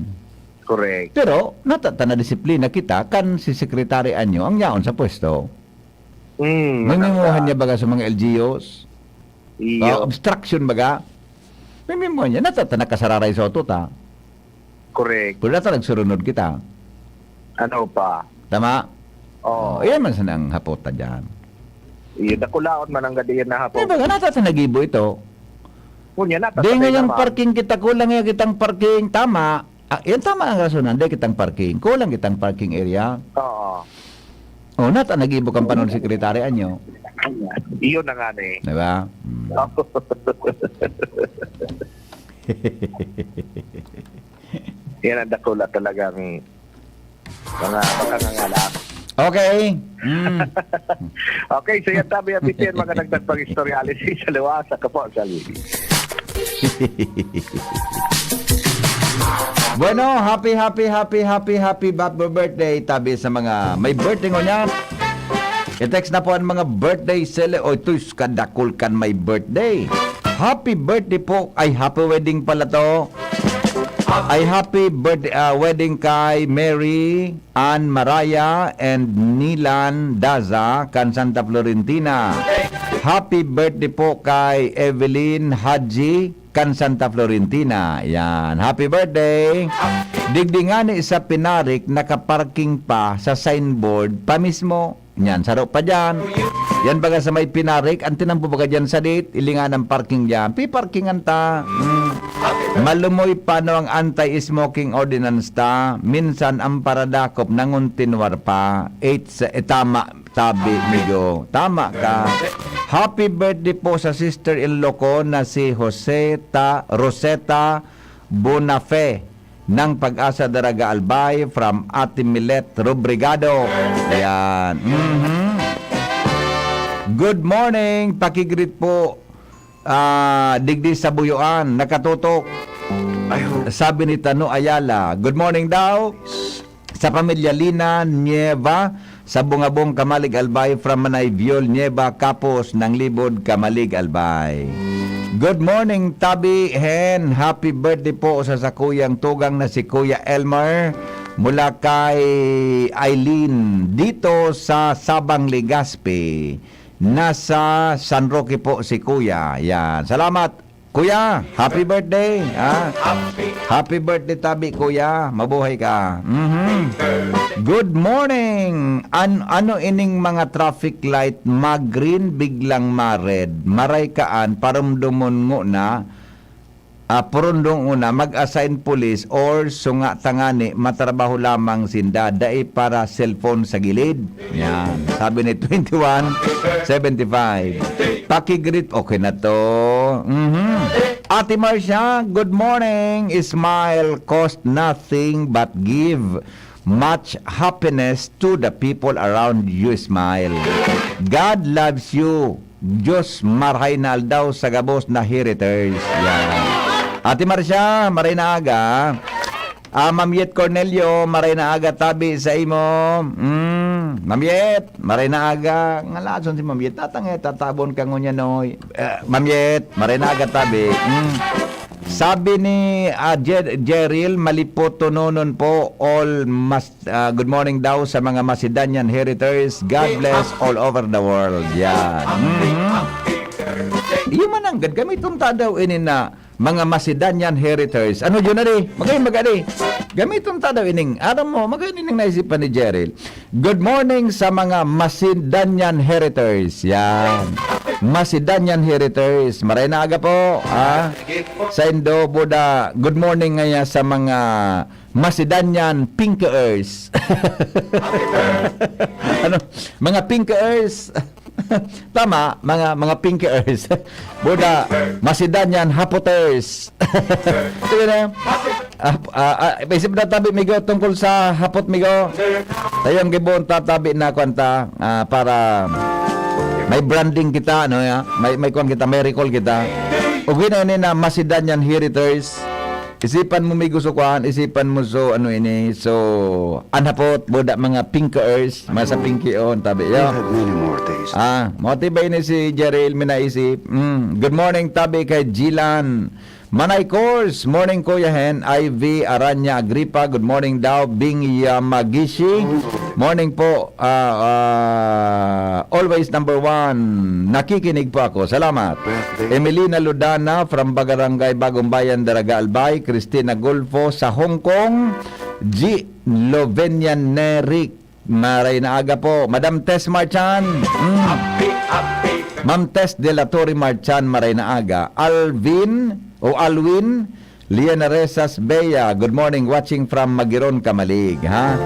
Correct. Pero, natata na disiplina kita, kan si Secretary Anyo ang yaon sa pwesto. Mm, May maganda. memohan niya baga sa mga L G Us? Iyo. Ah, obstruction baga? May memohan niya. Natata nakasararay sa otot, ha? Correct. Pero nata nagsurunod kita. Ano pa? Tama? Oh. Iyan man sana ang hapot ta dyan. Iyo, dakulaon man ang gadiyan na hapon. Di ba, natata nagibo ito? Kunya, nata Di patay ngayang naman. Parking kita, kulang nga kitang parking. Tama. Ah, yan tama ang rasonan. Di kitang parking. Kulang kitang parking area. Oo. O, nata nagibo kang panon sekretary anyo. Iyon na nga ni. Di ba? Hmm. Yan ang dakula talagang mga makangangalak. Okay. Mm. Okay, so yan tabi ang B T N, mga dagdag pang istorya. Alisin sa luwas, ako po, Salvi. Bueno, happy, happy, happy, happy, happy, happy birthday tabi sa mga may birthday ngunyan. I-text na po ang mga birthday sele-, oy, tus, kadakul kan may birthday. Happy birthday po. Ay, happy wedding pala to. Ay happy birthday, ah, wedding kay Mary Ann Maraya and Nilan Daza kan Santa Florentina. Happy birthday po kay Evelyn Haji kan Santa Florentina. Yan. Happy birthday! Digdi ngani sa Pinarik, nakaparking pa sa signboard pa mismo. Yan, saro pa dyan. Yan baga sa may Pinarik, ang tinampo baga dyan sa date, ilingan ang parking dyan. Piparkingan ta. Mm. Malumoy pa no ang anti-smoking ordinance ta. Minsan ang paradakop nangontinuar pa. Eight sa, eh, tama, tabi, migo. Tama ka. Happy birthday po sa sister-in-law ko na si Joseta, Roseta Bonafe ng Pag-asa Daraga Albay from Ate Milet Robrigado. Yan. Mhm. Good morning. Pakigreet po, ah, digdi sa Buyoan. Nakatutok. I hope. Sabi ni Tano Ayala, "Good morning daw." Sa pamilya Lina Nieva, sa Bungabong, Camalig, Albay, from Manay Viol Nieva, Kapos, Nanglibod, Camalig, Albay. Good morning, Tabi Hen. Happy birthday po sa sakuyang tugang na si Kuya Elmer mula kay Eileen dito sa Sabang, Legazpi. Nasa San Roque po si Kuya. Yan. Salamat. Kuya, happy birthday, ha? Happy birthday, tabi, kuya. Mabuhay ka. Mhm. Good morning. An-, ano ining mga traffic light, mag-green, biglang ma-red? Maray kaan, parumdomon ngona, ah, purundong una, mag-assign pulis or sunga tangani, matrabaho lamang sinda, dai para cellphone sa gilid. Yan. Sabi ni twenty-one seventy-five. Pakigreet, okay na to. Mhm. Ate Marcia, good morning. Smile cost nothing but give much happiness to the people around you. Smile. God loves you. Diyos marahay na aldaw sa gabos na heriters. Yan. Ate Marcia, maray na aga. Ah, Ma'am Yet Cornelio, maray na aga tabi sa imo. Mm, Ma'am Yet, maray na aga. Ngalason si Ma'am Yet. Tatangay, tatabon ka ngunyan, oy. Eh, Ma'am Yet, maray na aga tabi. Mm. Sabi ni, ah, Jer-, Jeril, malipotononon po, all mas, ah, good morning daw sa mga Macedonian heriters. God bless all over the world. Yan. Mhm. Iyo man nanggad, gamiton ta daw ini na mga Macedonian heriters. Ano yun na di? Magay, magadi. Gamiton ta daw ining, aram mo, magay ining naisipan ni Jeril. Good morning sa mga Macedonian heriters. Yan. Macedonian heriters. Maray na aga po, ha? Saindo, Buda. Good morning ngaya sa mga Macedonian pinkers. Ano? Mga pinkers. Tama, mga, mga pinkers. Buda, Macedonian hapoters. Sige na. Ah, ah, ah, isip na tabi, migo, tungkol sa hapot, migo. Tayo ang gibon, tatabi na kwanta, ah, para may branding kita, no, ya? May, may kwan kita, may recall kita. Ugin na ini na Macedonian heriters. Isipan mo, migo, so kwan, isipan mo, so, ano ini, so, an hapot, buda, mga pinkers, mga sa pinkion, tabi, yo. We've had many more days. Ah, motiba ini si Jeril, minaisip. Mm. Good morning, tabi, kay Jilan. Manay Kors, morning Kuya Hen, I V Aranya Agripa, good morning daw, Bing Yamagishi, morning po, ah, ah, always number one, nakikinig po ako, salamat. Birthday. Emelina Ludana from Bagarangay Bagong Bayan, Daraga Albay, Christina Golfo sa Hong Kong, G Lovenia Nerik, maray na aga po. Madam Tess Marchan. Mm. Ma'am Tess de la Torre Marchan, maray na aga. Alvin o Alwin Liana Resas Bea, good morning, watching from Magiron, Camalig, ha?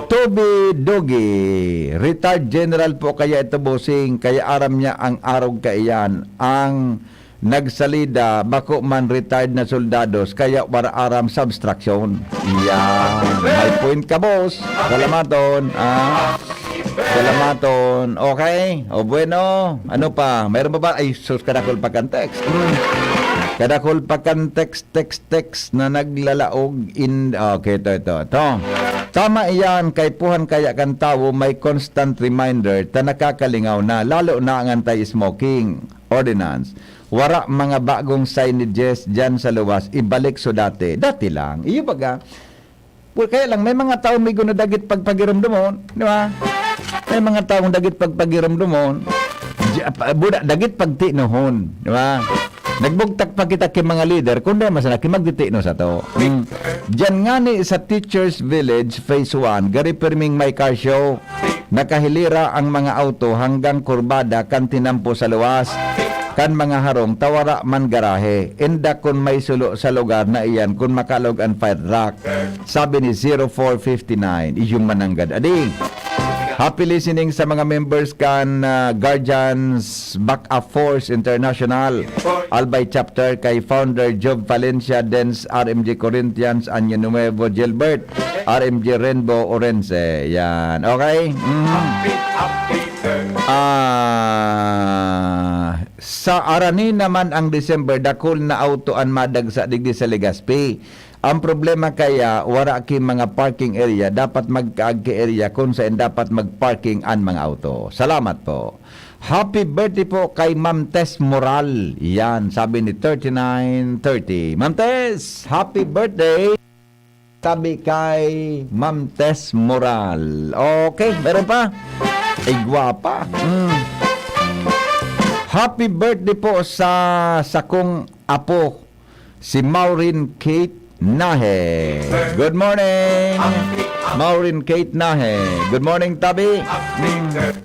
Toby Dogi, retired general po kaya ito, bossing, kaya aram niya ang arog kaiyan, ang nagsalida, bako man retired na soldados, kaya wara aram sa obstruction. Yan. May point ka, boss. Salamaton. Ah, salamaton. Okay. O bueno. Ano pa? Mayroon pa ba? Ay, sus, kadakol pa kan text. Hmm. Kadakol pa kan text, text, text na naglalaog in, okay, ito, ito, ito. Tama iyan, kaipuhan kaya kan tawo may constant reminder ta nakakalingaw na, lalo na ang anti-smoking ordinance. wara mga bagong signages diyan sa luwas, ibalik so dati. Dati lang. Iyo baga, well, kaya lang, may mga tawo may guna dagit pagpagiromdomon, di ba? May mga taong dagit pagpagiromdomon, di-, pa-, buda, dagit pagtinohon, di ba? Nagbugtak pa kita ki mga leader, kundi mas na ki magtitino sa to. Mm. Diyan nga ni sa Teachers Village Phase one, gari pirming may car show, nakahilira ang mga auto hanggang kurbada kan tinampo sa luwas kan mga harong ta wara man garahe. Inda kun may sulo sa lugar na iyan kun makalog an fire truck, sabi ni zero four fifty nine. Iyong mananggad adi. Happy listening sa mga members kan, ah, Guardians Backup Force International, Albay Chapter, kay Founder Job Valencia, Dens, R M G Corinthians, Año Nuevo, Gilbert, R M G Rainbow, Orense. Yan. Okay? Mhm. Ah, sa arani naman ang December, dakul na auto an madagsa digdi sa Legazpi. Ang problema kaya, wara ki mga parking area, dapat magkaagi area kung saan dapat mag-parking an mga auto. Salamat po. Happy birthday po kay Ma'am Tess Moral. Yan, sabi ni thirty-nine thirty. Ma'am Tess, happy birthday! Sabi kay Ma'am Tess Moral. Okay, meron pa? Ay, gwapa. Mm. Happy birthday po sa sakong apo, si Maureen Kate Nahe. Good morning, Maureen Kate Nahe. Good morning, Tabi. Mm.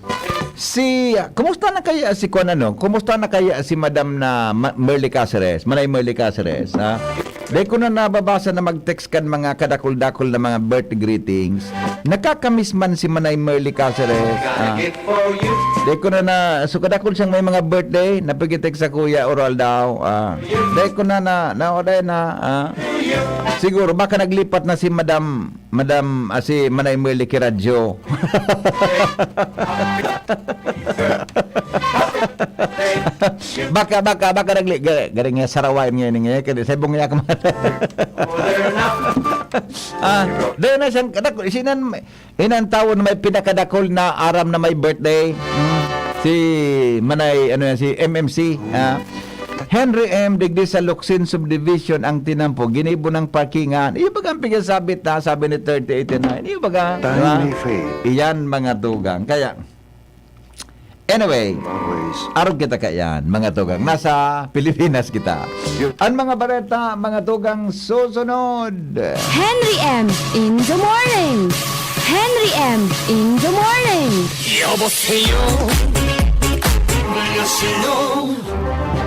Si, kumusta na kaya si kuan, ano? Kumusta na kaya si Madam na Ma-, Merly Caceres? Manay Merly Caceres, ha? Dai ko na nababasa na mag-text kan mga kadakul-dakul na mga birthday greetings. Nakakamiss man si Manay Merly Caceres, ha? Dai ko na na, so kadakul siyang may mga birthday, napigitext sa Kuya Oral daw, ah. Dai ko na na, na, dai na, ah. Siguro, baka naglipat na si Madam Madam, ah, si Manay Merly ki radyo. Baka, baka, baka nagli-, ga-, garing nga sarawain ngayon, ngayon, kaya sa ibong yak man. Ah, doon na siyang, kadak-, sinan, inan tawo na may pinakadakol na aram na may birthday. Hmm. Si Manay, ano yan, si M M C, ah. Henry M, digdi sa Locsin Subdivision ang tinampo, ginibo ng parkingan. Iyo baga ang pigasabit na, sabi ni thirty eighty-nine. Iyo baga, di ba? Time may fade. Iyan, mga tugang. Kaya, anyway, Always. Arog kita kaiyan, mga tugang. Nasa Pilipinas kita. Yun. Ang mga bareta, mga tugang, susunod. Henry M in the morning. Henry M in the morning. 여보세요. 안녕하세요.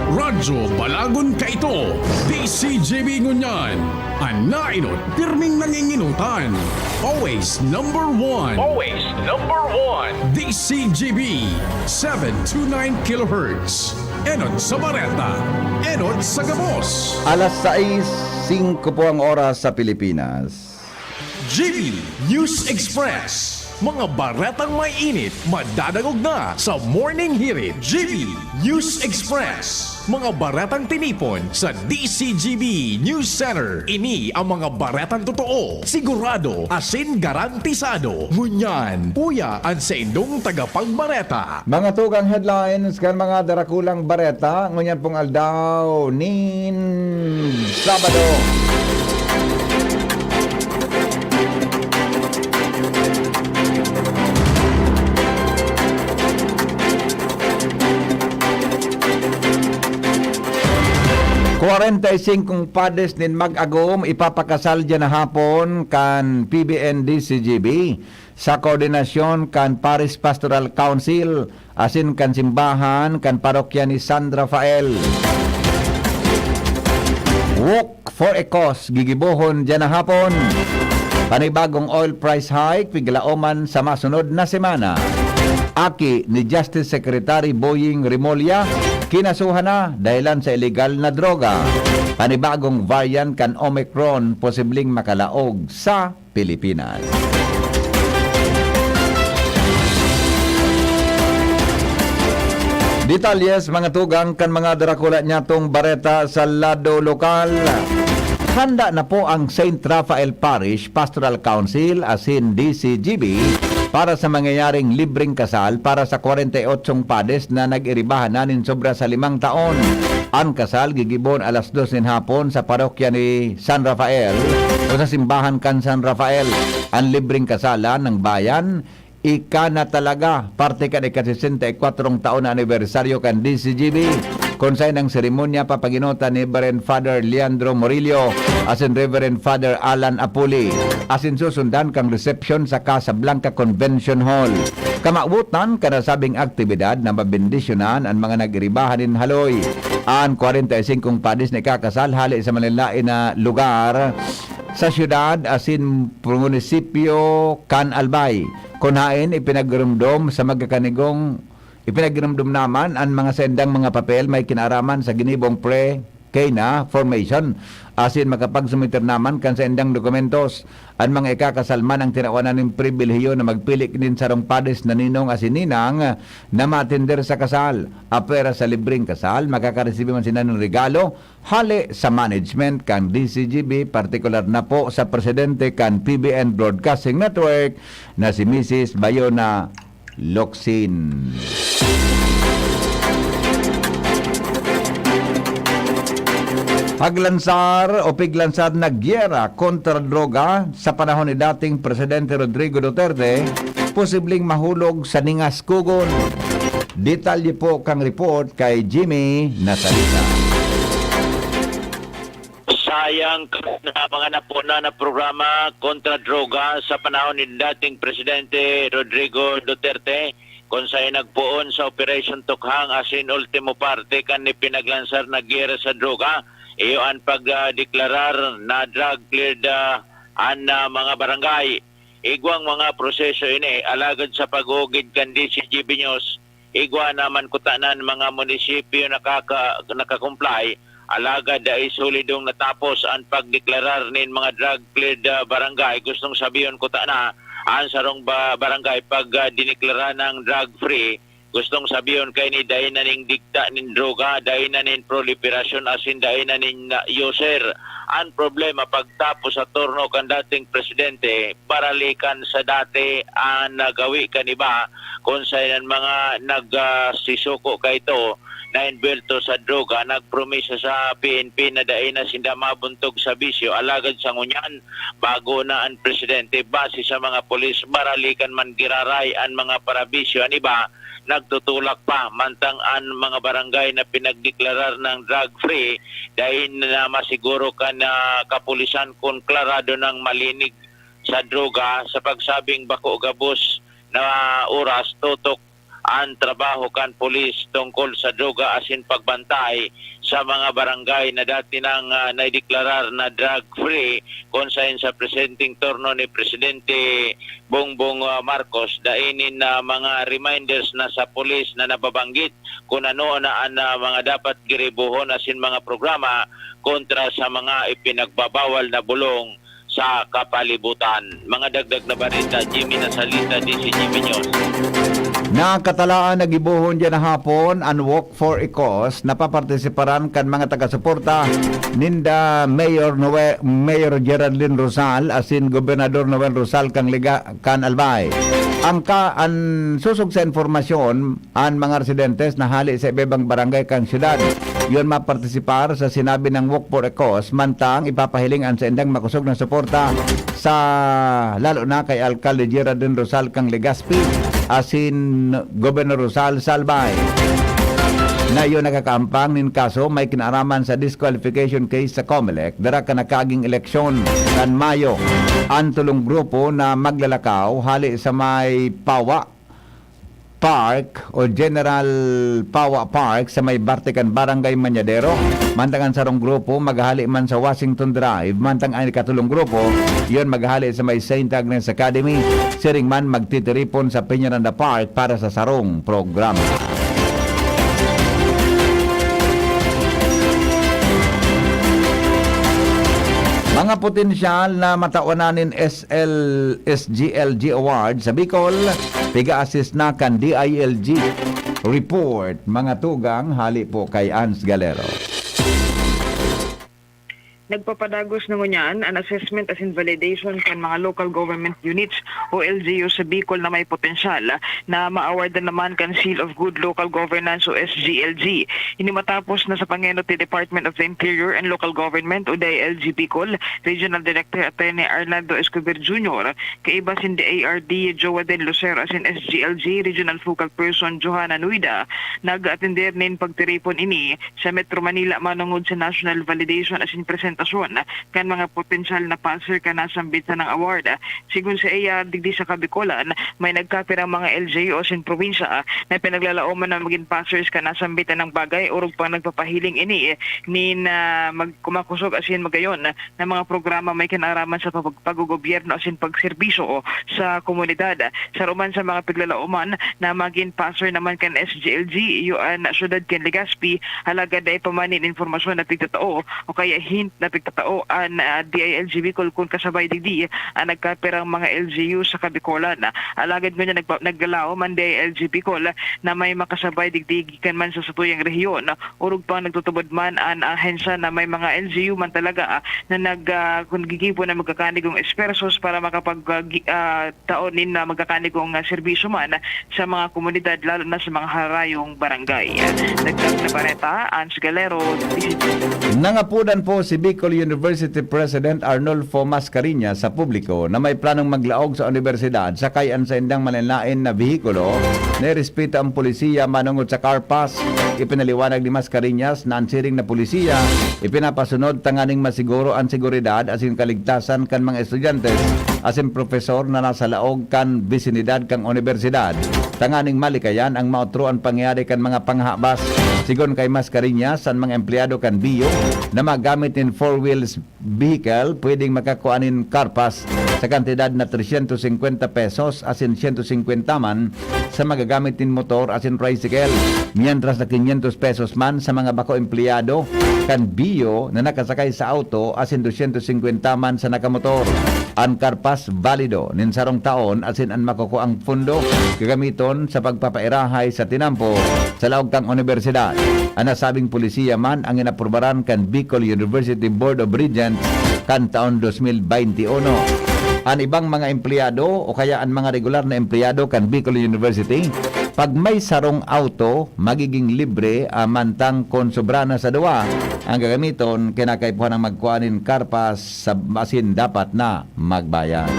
Radyo Balagon Kaito, D C G B ngunyan. An nainot, pirming nanginginutan. Always number one. Always number one. D C G B, seven two nine kilohertz. Enot sa bareta, enot sa gabos. Alas sais singko po ang oras sa Pilipinas. G B News Express. Mga baretang may init, madadangog na sa Morning Hirit. G B News Express. Mga baretang tinipon sa D C G B News Center. Ini ang mga baretang totoo, sigurado, asin garantisado. Ngunyan, uya an saindong tagapagbareta. Mga tugang headlines kan mga darakulang bareta ngunyan pong aldaw nin Sabado. Kwarenta y singkong padres nin Mag-agom ipapakasal diyan na hapon kan P B N D C G B. Sa koordinasyon kan Parish Pastoral Council asin kan simbahan kan parokya ni San Rafael. Walk for a Cause gigibohon diyan na hapon. Panibagong oil price hike, piglaoman sa masunod na semana. Aki ni Justice Secretary Boying Remulla, kinasuhan na dahilan sa illegal na droga. Panibagong variant kan Omicron, posibleng makalaog sa Pilipinas. Detalyes, mga tugang, kan mga darakula niyatong bareta sa lado lokal. Handa na po ang Saint Raphael Parish Pastoral Council asin D C G B para sa mangyayaring libreng kasal para sa kwarenta y otsong padis na nag-iribahan na nin sobra sa limang taon. An kasal gigibon alas dos nin hapon sa parokya ni San Rafael o sa simbahan kan San Rafael. An libreng kasalan ng bayan, ika na talaga, parte kan ika-sesenta y kwatro taon na anibersaryo kan D C G B. Kun saen ang seremonya papaginutan ni Reverend Father Leandro Murillo asin Reverend Father Alan Apuli, asin susundan kan resepsyon sa Casablanca Convention Hall. Kamawotan kan nasabing aktibidad na mabendisyonan an mga nag-iribahan nin haloy. An kwarenta y singkong padis na ikakasal hale sa malaen-laen na lugar sa siyudad asin munisipyo kan Albay. Kun haen, ipinagiromdom sa magkakanigong, ipinagiromdom naman an mga saindang mga papel may kinaaraman sa ginibong pre-kena formation, asin makapagsumiter naman kan saindang dokumentos. An mga ikakasal man ang tinawan na nin pribilehiyo na magpili nin sarong padis na ninong asin ninang na maatender sa kasal. Apwera sa libreng kasal, makakaresibi man sinda nin regalo hale sa management kan D C G B, partikular na po sa presidente kan P B N Broadcasting Network na si Misis Bayona Locsin. Paglansar o piglansar na gyera kontra droga sa panahon ni dating Presidente Rodrigo Duterte, posibleng mahulog sa ningas kugon. Detalye po kang report kay Jimmy Nasalita. Sayang na mga napuna na programa kontra droga sa panahon ni dating Presidente Rodrigo Duterte, kun saen nagpoon sa Operation Tukhang asin ultimo parte kan ipinaglansar na giyera sa droga, iyo an pagdeklarar na drug cleared, ah, an, ah, mga barangay. Igwang mga proseso ini, alagad sa pag-ugid kan D C G B News, igwa naman kutana an mga munisipyo nakaka-, naka-comply, alagad dai solidong natapos an pagdeklarar nin mga drug cleared, ah, barangay. Gustong sabihon kutana, an sarong ba-, barangay pag, ah, dineklara nang drug free, gustong sabihon kaini dai na nin digta nin droga, dai na nin proliferasyon asin dai na nin, ah, user. An problema, pagtapos sa turno kan dating presidente, baralikan sa dati an nagawi kan iba, kun saen an mga nag, ah, sisuko kaito na envuelto sa droga, nagpromisa sa P N P na dai na sinda mabuntog sa bisyo. Alagad sa ngunyan, bago na an presidente, base sa mga pulis, baralikan man giraray an mga parabisyo. An iba, nagtutulak pa, mantang an mga barangay na pinagdeklarar nang drug-free, dai na masiguro kan, ah, kapulisan kun klarado nang malinig sa droga, sa pagsabing bako gabos na oras tutok an trabaho kan pulis tungkol sa droga asin pagbantay sa mga barangay na dati nang, ah, naideklarar na drug-free, kun saen sa presenteng turno ni Presidente Bongbong, ah, Marcos, dai nin, ah, mga reminders na sa pulis na nababanggit kun ano na an, ah, mga dapat giribohon asin mga programa kontra sa mga ipinagbabawal na bulong sa kapalibutan. Mga dagdag na bareta, Jimmy Nasalita, D C G B News. Nakatalaan na gibohon diyan na hapon an Walk for Ecos na papartisiparan kan mga taga-suporta ninda Mayor Noe-, Mayor Geraldine Rosal asin Gobernador Noel Rosal kan Liga-, kan Albay. Ang ka-, an susog sa impormasyon, an mga residentes na hali sa iba-ibang barangay kan siyudad. Iyon mapartisipar sa sinabi ng Walk for Ecos, mantang ipapahiling an saindang makosog na suporta sa, lalo na kay Alkalde Geraldine Rosal kang Legazpi asin Gobernador Rosal sa Albay, na iyo nakakaampang nin kaso may kinaaraman sa disqualification case sa Comelec, dara kan nakaaging eleksyon kan Mayo. An tulong grupo na maglalakaw hali sa may Pawa Park o General Pawa Park sa may Bartican Barangay Mañadero. Mantang an sarong grupo maghahali man sa Washington Drive, mantang an ikatulong grupo, iyon maghahali sa may Saint Agnes Academy. Siring man magtitiripon sa Peñaranda Park para sa sarong programa. Mga potensyal na matawan na nin S L, S G L G Award sa Bicol, piga-assist na kan D I L G. Report, mga tugang, hali po kay Ans Galero. Nagpapadagos na ngunyan an assessment asin validation kan mga local government units o L G U sa Bicol na may potensyal na maawardan naman kan Seal of Good Local Governance o S G L G. Ini matapos na sa pangenot ni Department of the Interior and Local Government o D I L G Bicol Regional Director Attorney Arnaldo Escobar Junior, kaiba sin D I R D Joaden Lucero asin S G L G Regional Focal Person Johanna Nuida, nag-atender nin pagtiripon ini sa Metro Manila manongod sa national validation asin presentasyon kan mga potensyal na passer kan nasambit sanang award. Sigon saiya, digdi sa Kabikolan, may nagkapirang mga L G U asin probinsya na pinaglalaoman na magin passers kan nasambit na bagay, orog pang nagpapahiling ini nin, ah, mag-, kumakosog asin magayon na mga programa may kinaraman sa pag-, paggogobyerno asin pagserbisyo sa komunidad. Saruman sa mga piglalaoman na magin passer naman kan S G L G, iyo an syudad kan Legazpi, alagad dai pa man nin impormasyon na pigtatao o kaya hint na pigtatao an, ah, D I L G Bicol kun kasabay digdi an nagkapirang mga L G U sa Kabikolan. Alagad ngunyan nagpa-, naglalaom an D I L G Bicol na may makasabay digdi gikan man sa satuyang rehiyon. Orog pang nagtutubod man an ahensya na may mga L G U man talaga, ah, na nag, ah, kun gigibo na magkakanigong espersos para makapag, ah, gi-, ah, taon nin, ah, magkakanigong, ah, serbisyo man sa mga komunidad, lalo na sa mga harayong barangay. Dagdag na bareta, Ans Galero, D C G. Nangapudan po si Bicol University President Arnulfo Mascareñas sa publiko na may planong maglaog sa unibersidad sakay an saindang malinlain na behikulo. Nirespeto ang polisiya manongod sa car pass. Ipinaliwanag ni Mascareñas na an siring na polisiya ipinapasunod tanganing masiguro an seguridad asin kaligtasan kan mga estudyante asin profesor na nasa laog kan bisinidad kan unibersidad, tanganing malikayan an maotroan pangyayari kan mga panghabas. Sigon kay Mascareñas, an mga empleyado kan BIO na magamit nin four wheels vehicle pwedeng makakua nin car pass sa kantidad na trescientos cincuenta pesos asin siyento singkwenta man sa magagamit nin motor asin tricycle, mientras na quinientos pesos man sa mga bako empleyado kan BIO na nakasakay sa auto asin dosyentos singkwenta man sa nakamotor. An car pass valido nin sarong taon asin an makukuang pondo gagamiton sa pagpapairahay sa tinampo sa laog kan unibersidad. An nasabing polisiya man ang inaprubaran kan Bicol University Board of Regents kan taon dos mil baynte uno. An ibang mga empleyado o kaya an mga regular na empleyado kan Bicol University, pag may sarong auto, magiging libre, ah, mantang kun sobra na sa duwa ang gagamiton, kinakaipuhan ang magkua nin car pass sa, asin dapat na magbayad.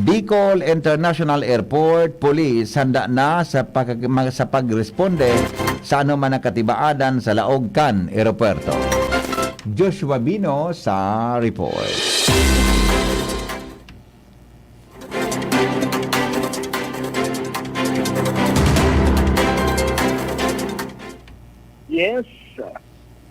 Bicol International Airport Police handa na sa pag-, sa pagresponde sa anoman na katibaadan sa laog kan eropuwerto. Joshua Bino sa report. Yes,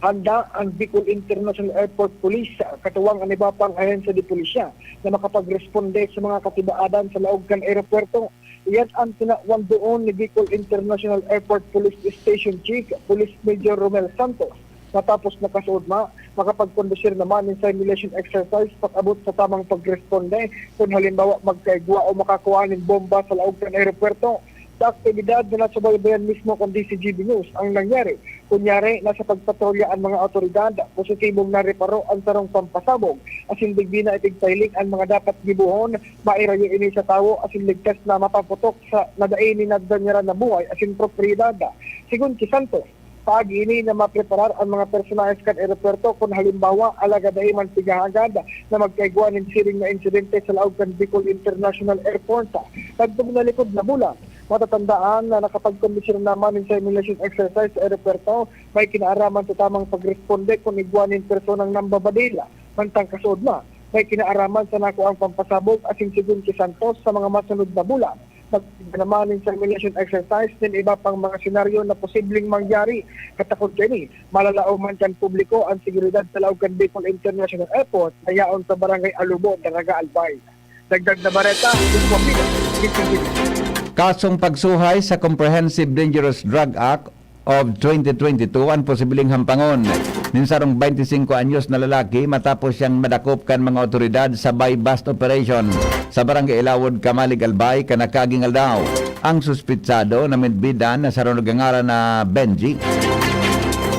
handa ang Bicol International Airport Police, katuwang an iba pang ahensya de polisya na makapagresponde sa mga katibaadan sa laog kan eropuwerto. Iyan an tinawan doon ni Bicol International Airport Police Station Chief, Police Major Romel Santos, matapos nakasuodma, makapagkondusir naman nin simulation exercise pag-abot sa tamang pagresponde kun halimbawa magkaigwa o makakua nin bomba sa laog kan eropuwerto. Sa aktibidad na nasubaybayan mismo kan D C G B News ang nangyari, kunyari, nasa pagpatrolya an mga awtoridad, positibong nareparo an sarong pampasabog, asin digdi na ipigpahiling an mga dapat gibohon, mairayo ini sa tawo asin ligtas na mapaputok sa na dai nin nadanyaran na buhay asin propiedad. Sigon ki Santos, paagi ini na mapreparar an mga personahes kan eropuwerto kun halimbawa alagad dai man pighahagad na magkaigwa nin siring na insidente sa laog kan Bicol International Airport. Nagtugnalikod na bulan, matatandaan na nakapagkondusir naman nin simulation exercise sa eropuwerto, may kinaaraman sa tamang pagresponde kun igwa nin personang nambabadil. Mantang kasuodma, may kinaaraman sa nakuang pampasabog asin sigon ki Santos sa mga masunod na bulan, magtitinda naman nin simulation exercise nin iba pang mga senaryo na posibleng mangyari. Katakod kaini, malalaoman kan publiko an seguridad sa laog kan Bicol International Airport na yaon sa Barangay Alubo, Daraga, Albay. Dagdag na bareta, Joshua Pino, D C G. Kasong pagsuhay sa Comprehensive Dangerous Drug Act of twenty twenty-two an posibleng hampangon nin sarong baynte singko anyos na lalaki matapos siyang madakop kan mga awtoridad sa buy-bust operation sa Barangay Ilawod, Camalig, Albay, kan nakaaging aldaw. Ang suspitsado na midbidan na sarong nagngangaran na Benji.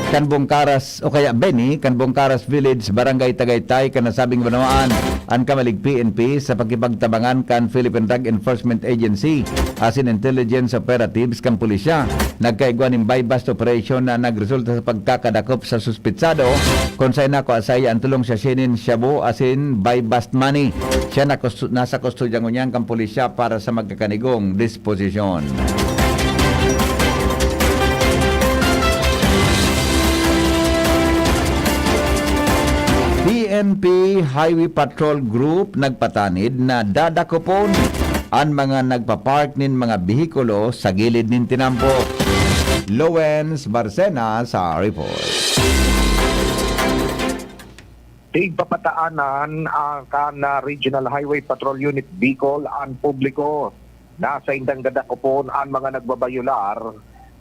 kan Bungkaras o kaya Beni kan Bungkaras Village, Barangay Tagaytay, kan nasabing banwaan an Kamalig P N P sa pakipagtabangan kan Philippine Drug Enforcement Agency asin intelligence operatives kan pulisya. Nagkaigwa nin buy-bust operation na nagresulta sa pagkakadakop sa suspitsado, kun saen nakua saiya an tolong sachet nin shabu asin buy-bust money. Siya nakus-, nasa kustodya ngunyan kan pulisya para sa magkakanigong disposisyon. P N P Highway Patrol Group nagpatanid na dadakopon an mga nagpapark nin mga behikulo sa gilid nin tinampo. Lowens Barcena sa report. Tigpapataanan, ah, kan, ah, Regional Highway Patrol Unit Bicol an publiko na saindang dadakopon an mga nagbabayolar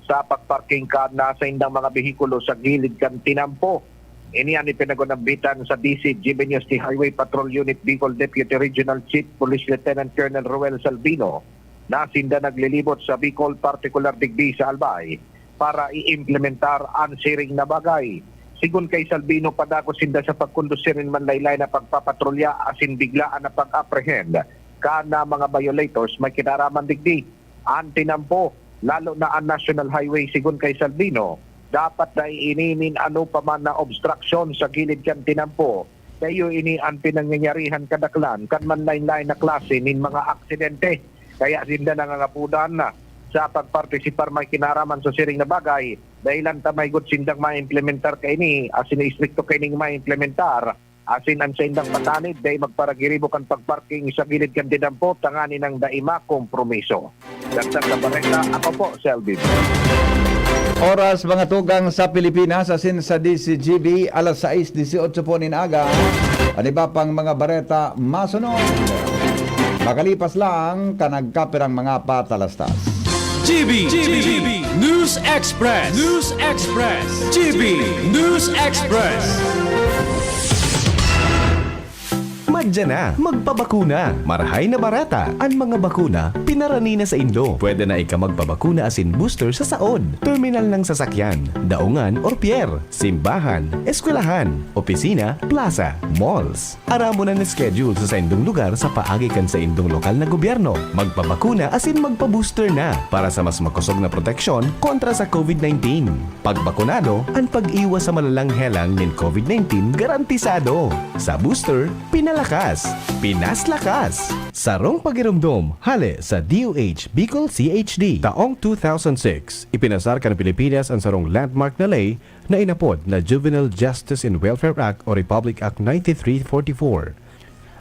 sa pagparking kan, ah, saindang mga behikulo sa gilid kan tinampo. Ini an ipinagunambitan sa D C G B News ni Highway Patrol Unit Bicol Deputy Regional Chief Police Lieutenant Colonel Roel Salvino na sinda naglilibot sa Bicol, partikular digdi sa Albay, para i-implementar an siring na bagay. Sigon kay Salvino, padagos sinda sa pagkondusir nin manlaylay na pagpapatrolya asin biglaan na pag-apprehend kan mga violators may kinaraman digdi. An tinampo, lalo na an National Highway, sigon kay Salvino, dapat na iini nin ano pa man na obstruction sa gilid kan tinampo. Kaya ini an pinangyayarihan kadaklan kan manlaynlayn na klase nin mga aksidente. Kaya sinda nangangapodan na sa pagpartisipar may kinaraman sa siring na bagay, dahilan ta maygot sindang maimplementar kaini, asin istrikto kaining maimplementar, asin an saindang patanid dai magparagiribo kan pagparking sa gilid kan tinampo tanganing dai makompromiso. Dagdag na bareta, ako po si Alvin. Oras, mga tugang, sa Pilipinas, asin sa D C G B, alas sais dieciocho po nin aga. An iba pang mga bareta masunod makalipas lang kan nagkapirang mga patalastas. G B, G B, News Express, News Express, G B News Express. Madya na, magpabakuna! Marahay na bareta! An mga bakuna, pinarani na saindo. Pwede na ika magpabakuna asin booster sa saod, terminal ng sasakyan, daungan or pier, simbahan, eskwelahan, opisina, plaza, malls. Aramon an schedule sa saindong lugar sa paagi kan saindong lokal na gobyerno. Magpabakuna asin magpa-booster na para sa mas makosog na proteksyon kontra sa COVID nineteen. Pag bakunado, an pag-iwas sa malalang helang nin COVID nineteen garantisado. Sa booster, pinalakas, pinaslakas! Sarong pagiromdom, hale sa D O H Bicol C H D. Taong two thousand six, ipinasar kan Pilipinas an sarong landmark na ley na inapod na Juvenile Justice and Welfare Act o Republic Act ninety-three forty-four.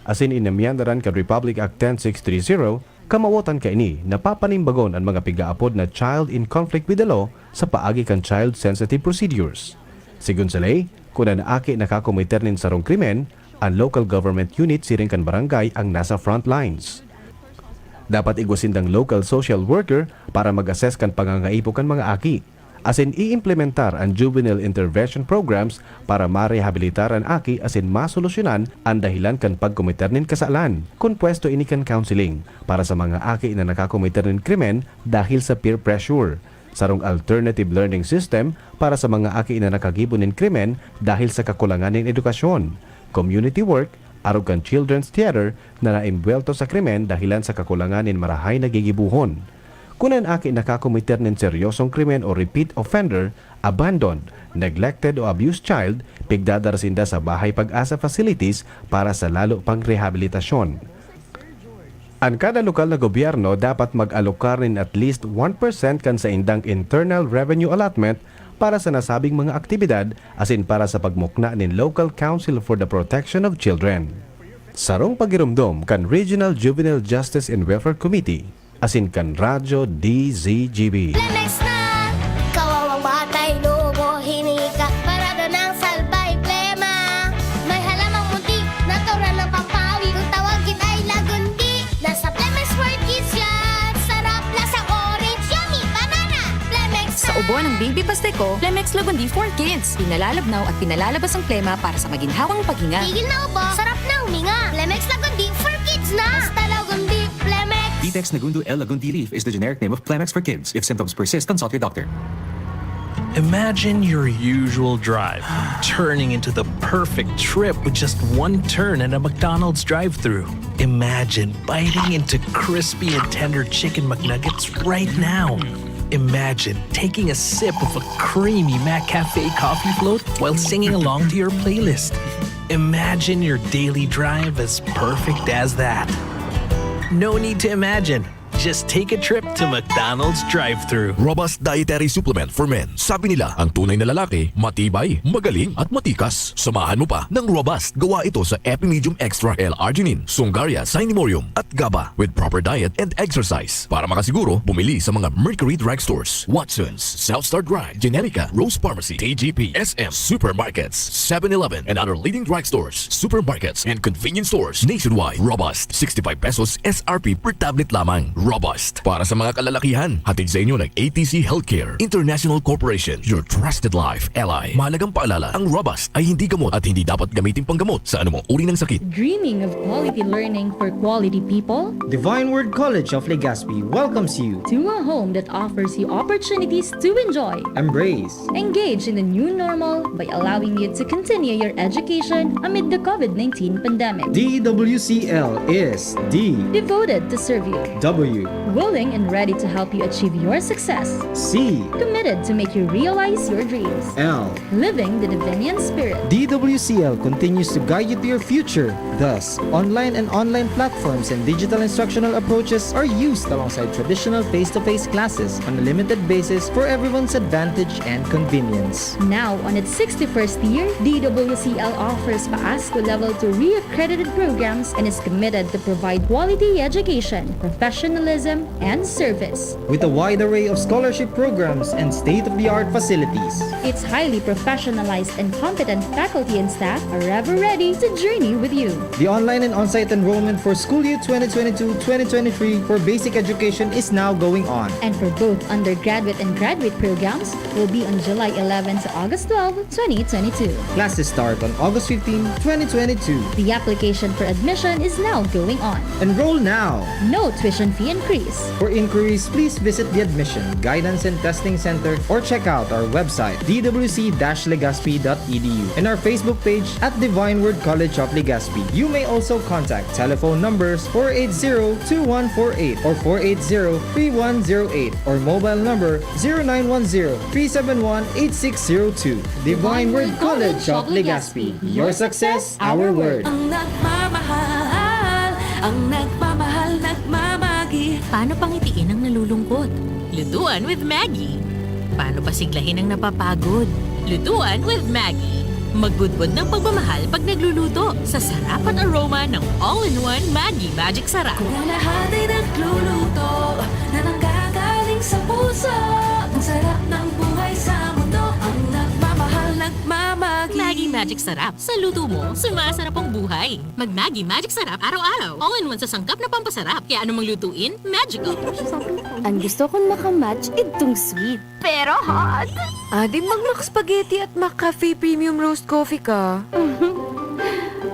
Asin inamyandaran kan Republic Act ten six three zero, kamawotan kaini na papanimbagon an mga pigaapod na child in conflict with the law sa paagi kan child-sensitive procedures. Sigon sa ley, kun an aki nakakomiter nin sarong krimen, an local government unit siring kan barangay ang nasa front lines. Dapat igwa sindang local social worker para mag-assess kan pangangaipo kan mga aki. Asin iimplementar an juvenile intervention programs para marehabilitar an aki asin masolusyonan an dahilan kan pagkomiter nin kasalan. Kompuesto ini kan counseling para sa mga aki na nakakomiter nin krimen dahil sa peer pressure, sarong alternative learning system para sa mga aki na nakagibo nin krimen dahil sa kakulangan nin edukasyon, community work, arog kan children's theater na naimbuwelto sa krimen dahilan sa kakulangan nin marahay na gigibohon. Kun an aki nakakomiter nin seryosong krimen o repeat offender, abandoned, neglected o abused child, pigdadara sinda sa Bahay Pag-asa facilities para sa lalo pang rehabilitasyon. An kada lokal na gobyerno dapat mag-alokar nin at least one percent kan saindang internal revenue allotment para sa nasabing mga aktibidad asin para sa pagmukna nin Local Council for the Protection of Children. Sarong pagiromdom kan Regional Juvenile Justice and Welfare Committee asin kan Radyo D Z G B. Lemex na! Kawawang batay, lubo, hinika, parada ng salbay, plema. May halamang munti, natural na pampawi. Kung tawagin ay lagundi, nasa Plemex for Kids yan. Sarap, lasang orange, yummy, banana. Plemex Sa na! Ubo ng Baby Pasteco, Plemex Lagundi for Kids. Pinalalabnaw at pinalalabas ang plema para sa maginhawang paghinga. Tigil na ubo, sarap na huminga. Plemex Lagundi for Kids na! Basta Lagundi, Plemex! Vitex Nagundo L Lagundi leaf is the generic name of Plemex for Kids. If symptoms persist, consult your doctor. Imagine your usual drive turning into the perfect trip with just one turn at a McDonald's drive-thru. Imagine biting into crispy and tender chicken McNuggets right now. Imagine taking a sip of a creamy McCafe coffee float while singing along to your playlist. Imagine your daily drive as perfect as that. No need to imagine. Just take a trip to McDonald's drive-thru. Robust dietary supplement for men. Sabi nila, ang tunay na lalaki, matibay, magaling, at matikas. Samahan mo pa ng Robust. Gawa ito sa Epimedium Extra L-arginine, Sungaria, Cinemorium, at GABA. With proper diet and exercise. Para makasiguro, bumili sa mga Mercury Drugstores, Watson's, South Star Drug, Generica, Rose Pharmacy, T G P, S M, supermarkets, seven eleven, and other leading drugstores, supermarkets, and convenience stores nationwide. Robust, sixty-five pesos S R P per tablet lamang. Robust, para sa mga kalalakihan. Hatid sa inyo ng A T C Healthcare International Corporation, your trusted life ally. Mahalagang paalala, ang Robust ay hindi gamot at hindi dapat gamitin panggamot sa anumang uri ng sakit. Dreaming of quality learning for quality people? Divine Word College of Legazpi welcomes you to a home that offers you opportunities to enjoy, embrace, engage in the new normal by allowing you to continue your education amid the COVID nineteen pandemic. D W C L is D, devoted to serve you. W, willing and ready to help you achieve your success. C, committed to make you realize your dreams. L, living the Divinian spirit. D W C L continues to guide you to your future. Thus, online and online platforms and digital instructional approaches are used alongside traditional face-to-face classes on a limited basis for everyone's advantage and convenience. Now, on its sixty-first year, D W C L offers PAASCU Level two re-accredited programs and is committed to provide quality education, professionalism, and service. With a wide array of scholarship programs and state-of-the-art facilities, its highly professionalized and competent faculty and staff are ever ready to journey with you. The online and on-site enrollment for school year twenty twenty-two twenty twenty-three for basic education is now going on. And for both undergraduate and graduate programs, will be on July eleven to August twelve, twenty twenty-two. Classes start on August fifteen, twenty twenty-two. The application for admission is now going on. Enroll now! No tuition fee increase. For inquiries, please visit the Admission, Guidance and Testing Center or check out our website, D W C dash legazpi dot E D U, and our Facebook page at Divine Word College of Legazpi. You may also contact telephone numbers four eight zero two one four eight or four eight zero three one zero eight or mobile number zero nine one zero three seven one eight six zero two. Divine Word College of Legazpi. Your success, our word. Ang nagmamahal, ang nagmamahal, nagmamagi. Paano pangitiin ang nalulungkot? Lutuan with Maggie. Paano pasiglahin ang napapagod? Lutuan with Maggie. Magbudbod ng pagmamahal pag nagluluto sa sarap at aroma ng all-in-one Maggie Magic Sarap. Kung ang lahat ay nagluluto na nanggagaling sa puso, ang sarap ng buhay sa mundo, ang nagmamahal, nagmamagi. Maggie Magic Sarap. Sa luto mo, sumasarap ang buhay. Mag Maggie Magic Sarap araw-araw. All-in-one sa sangkap na pampasarap. Kaya anumang lutuin, magical. Ang gusto kong makamatch, idtong sweet. Pero hot. Adi, mag-Mac Spaghetti at Mac Cafe Premium Roast Coffee ka.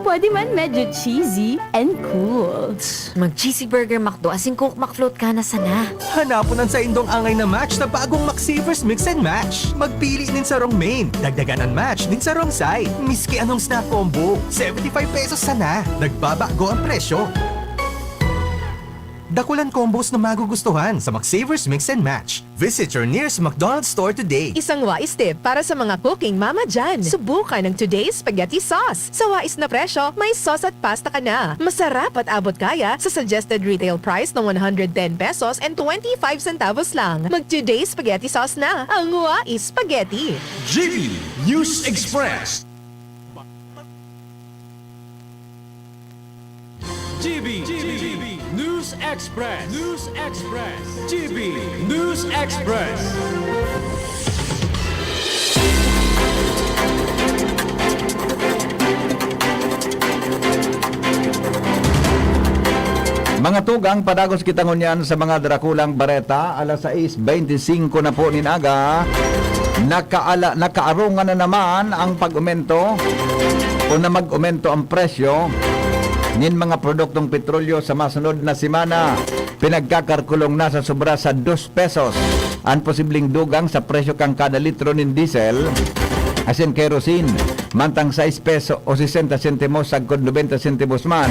Pwede man medyo cheesy and cool. Mag-cheesy burger McDo asin Coke McFloat ka na sana. Hanapon an saindong angay na match sa bagong McSavers Mix and Match. Magpili nin sarong main, dagdagan an match nin sarong side. Miski anong snack combo, seventy-five pesos sana. Nagbabago ang presyo. Dakulan combos na magugustuhan sa McSavers Mix and Match. Visit your nearest McDonald's store today. Isang wais tip para sa mga cooking mama dyan. Subukan ang Today's Spaghetti Sauce. Sa wais na presyo, may sauce at pasta ka na. Masarap at abot kaya sa suggested retail price na one hundred ten pesos and twenty-five centavos lang. Mag Today's Spaghetti Sauce na. Ang wais spaghetti. G B News Express. G B, G B News Express. News Express. G B News Express. Mga tugang, padagos kita ngunyan sa mga drakulang bareta. Alas sais beinti singko na po nin aga. Nakaala-, nakaarongan na naman ang pag-umento o na mag-umento ang presyo nin mga produktong petrolyo sa masunod na semana. Pinagkakalkulong na sa sobra sa dos pesos. an posibleng dugang sa presyo kan kada litro nin diesel asin kerosene, mantang sais peso o sesenta sentimos sagkod nobenta sentimos man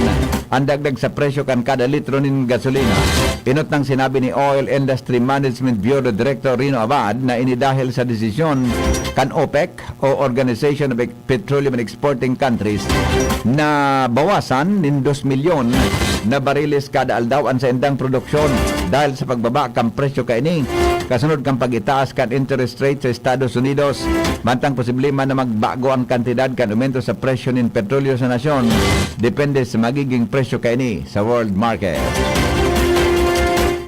an dagdag sa presyo kan kada litro nin gasolina. Enot nang sinabi ni Oil Industry Management Bureau Director Rino Abad na ini dahil sa desisyon kan OPEC o Organization of Petroleum and Exporting Countries na bawasan nin dos milyon na bariles kada aldaw an saindang produksyon dahil sa pagbaba kan presyo kaini, kasunod kan pag-itaas kan interest rate sa Estados Unidos. Mantang posible man na magbago ang kantidad kan aumento sa presyo nin petrolyo sa nasyon, depende sa magiging presyo kaini sa world market.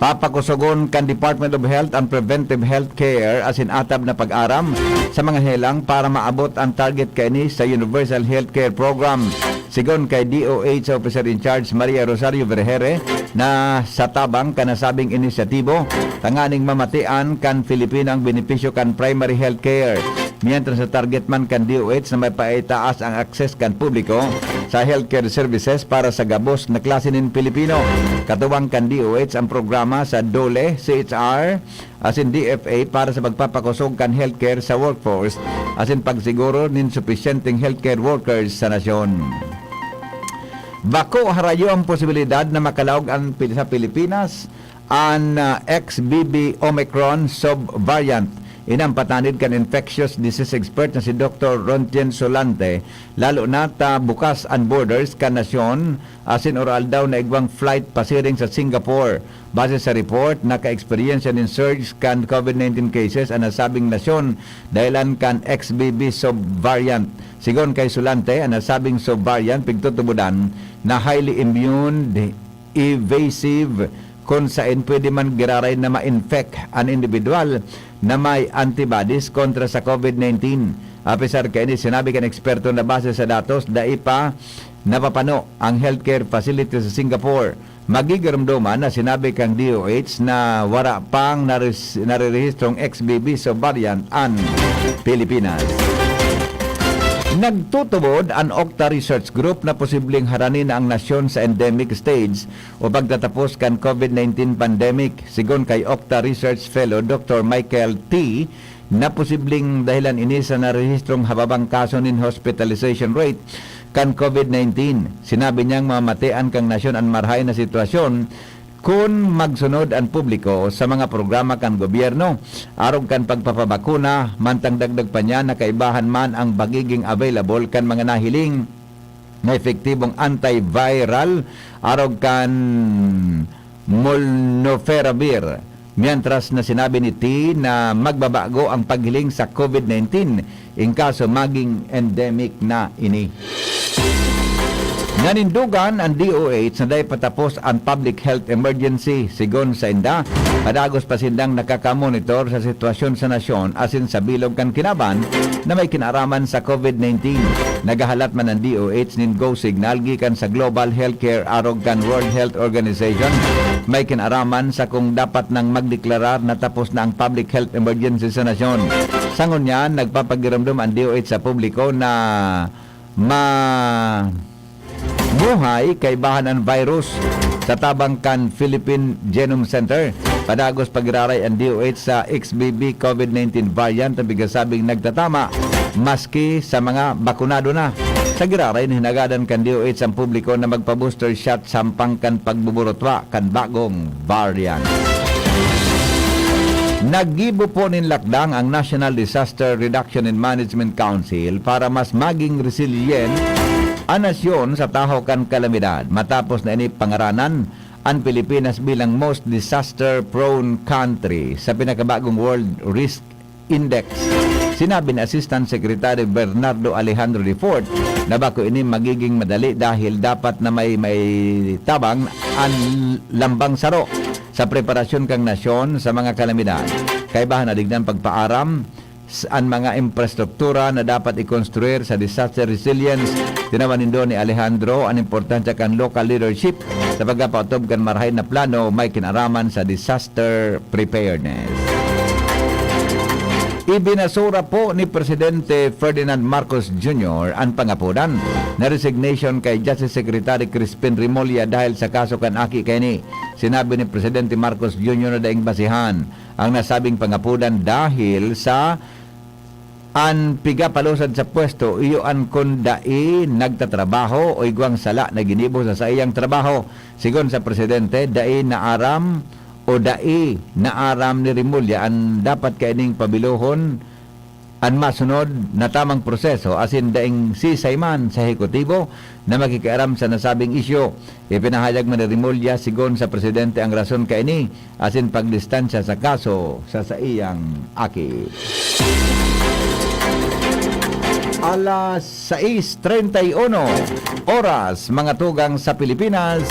Papakusogon kan Department of Health ang preventive health care asin atab na pag-aram sa mga helang para maabot ang target kaini sa Universal Healthcare Program. Sigon kay D O H Officer in Charge Maria Rosario Vergere, na sa tabang kan nasabing inisyatibo, tanganing mamatian kan Pilipino ang benepisyo kan primary healthcare. Mientras sa target man kan D O H na mapaitaas ang access kan publiko sa healthcare services para sa gabos na klase nin Pilipino. Katuwang kan D O H ang programa sa DOLE, C H R, asin D F A para sa pagpapakosog kan healthcare sa workforce asin pagsiguro nin supisyenteng healthcare workers sa nasyon. Bako harayo ang posibilidad na makalaog an Pil-, sa Pilipinas an, ah, X B B Omicron subvariant. Ini an patanid kan infectious disease expert na si Doktor Rontgen Solante, lalo na ta bukas an borders kan nasyon asin oro-aldaw na igwang flight pasiring sa Singapore. Base sa report, naka-eksperyensya nin surge kan COVID nineteen cases an nasabing nasyon dahelan kan X B B subvariant. Sigon kay Solante, an nasabing subvariant pigtutubodan na highly immune, evasive, kun saen pwede man giraray na ma-infect an individual na may antibodies kontra sa COVID nineteen. Apisar kaini, sinabi kan eksperto na base sa datos, dai pa napapano ang healthcare facility sa Singapore. Magigiromdoman na sinabi kan D O H na wara pang nares-, narerehistrong X B B subvariant an Pilipinas. Nagtutubod an Octa Research Group na posibleng harani na ang nasyon sa endemic stage o pagtatapos kan COVID nineteen pandemic. Sigon kay Octa Research Fellow Doktor Michael T, na posibleng dahilan ini sa narehistrong hababang kaso nin hospitalization rate kan COVID nineteen. Sinabi niyang mamatian kan nasyon an marahay na sitwasyon kun magsunod an publiko sa mga programa kan gobyerno arog kan pagpapabakuna, mantang dagdag pa niya na kaibahan man ang pagiging available kan mga nahiling na epektibong antiviral arog kan molnupiravir, mientras na sinabi ni T na magbabago ang paghiling sa COVID nineteen in kaso maging endemic na ini. Nanindogan an D O H na dai patapos an public health emergency. Sigon sainda, padagos pa sindang nakakamonitor sa sitwasyon sa nasyon asin sa bilog kan kinaban na may kinaaraman sa COVID nineteen. Naghahalat man an D O H nin go signal gikan sa Global Healthcare arog kan World Health Organization. May kinaaraman sa kung dapat nang magdeklarar na tapos na ang public health emergency sa nasyon. Sa ngunyan, nagpapagiromdom ang D O H sa publiko na mamuhay kaibahan ang virus. Sa tabang kan Philippine Genome Center, padagos pagiraray ang D O H sa X B B COVID nineteen variant na pigasabing nagtatama maski sa mga bakunado na. Sa giraray, hinagadan kan D O H ang publiko na magpa-booster shot sampang kan pagbuburutwa kan bagong variant. Naggibo po nin lakdang ang National Disaster Reduction and Management Council para mas maging resilient an nasyon sa tahaw kan kalamidad. Matapos na ini pangaranan an Pilipinas bilang most disaster-prone country sa pinakabagong World Risk Index. Sinabi ni Assistant Secretary Bernardo Alejandro the fourth na bako ini magiging madali dahil dapat na may, may tabang an lambang saro sa preparasyon kan nasyon sa mga kalamidad. Kaibahan na digdan pagpaaram s-, an mga infrastruktura na dapat ikonstruir sa disaster resilience. Tinawan nindo ni Alejandro an importansya kan local leadership sa pagkapatob kan marahay na plano may kinaraman sa disaster preparedness. Ibinasura po ni Presidente Ferdinand Marcos Junior an pangapodan na resignation kay Justice Secretary Crispin Remulla dahil sa kaso kan aki kaini. Sinabi ni Presidente Marcos Junior na daing basihan ang nasabing pangapodan dahil sa an pigapalusad sa pwesto iyo an kun dai nagtatrabaho o igwang sala na ginibo sa saiyang trabaho. Sigon sa presidente, dai naaram o dai naaram ni Remulla an dapat kaining pabilohon an masunod na tamang proseso asin daing sisay man sa ehekutibo na makikiaram sa nasabing isyu. Ipinahayag man ni Remulla, sigon sa presidente, ang rason kaini asin pagdistansya sa kaso sa saiyang aki. Alas sais treinta y uno oras, mga tugang sa Pilipinas,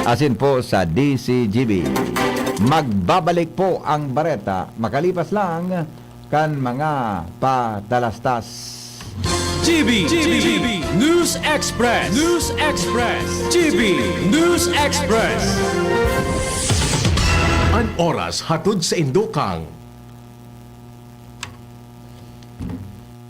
asin po sa D C G B. Magbabalik po ang bareta makalipas lang kan mga patalastas. G B, G B, News Express, News Express, G B News Express. An oras hatod sa indokang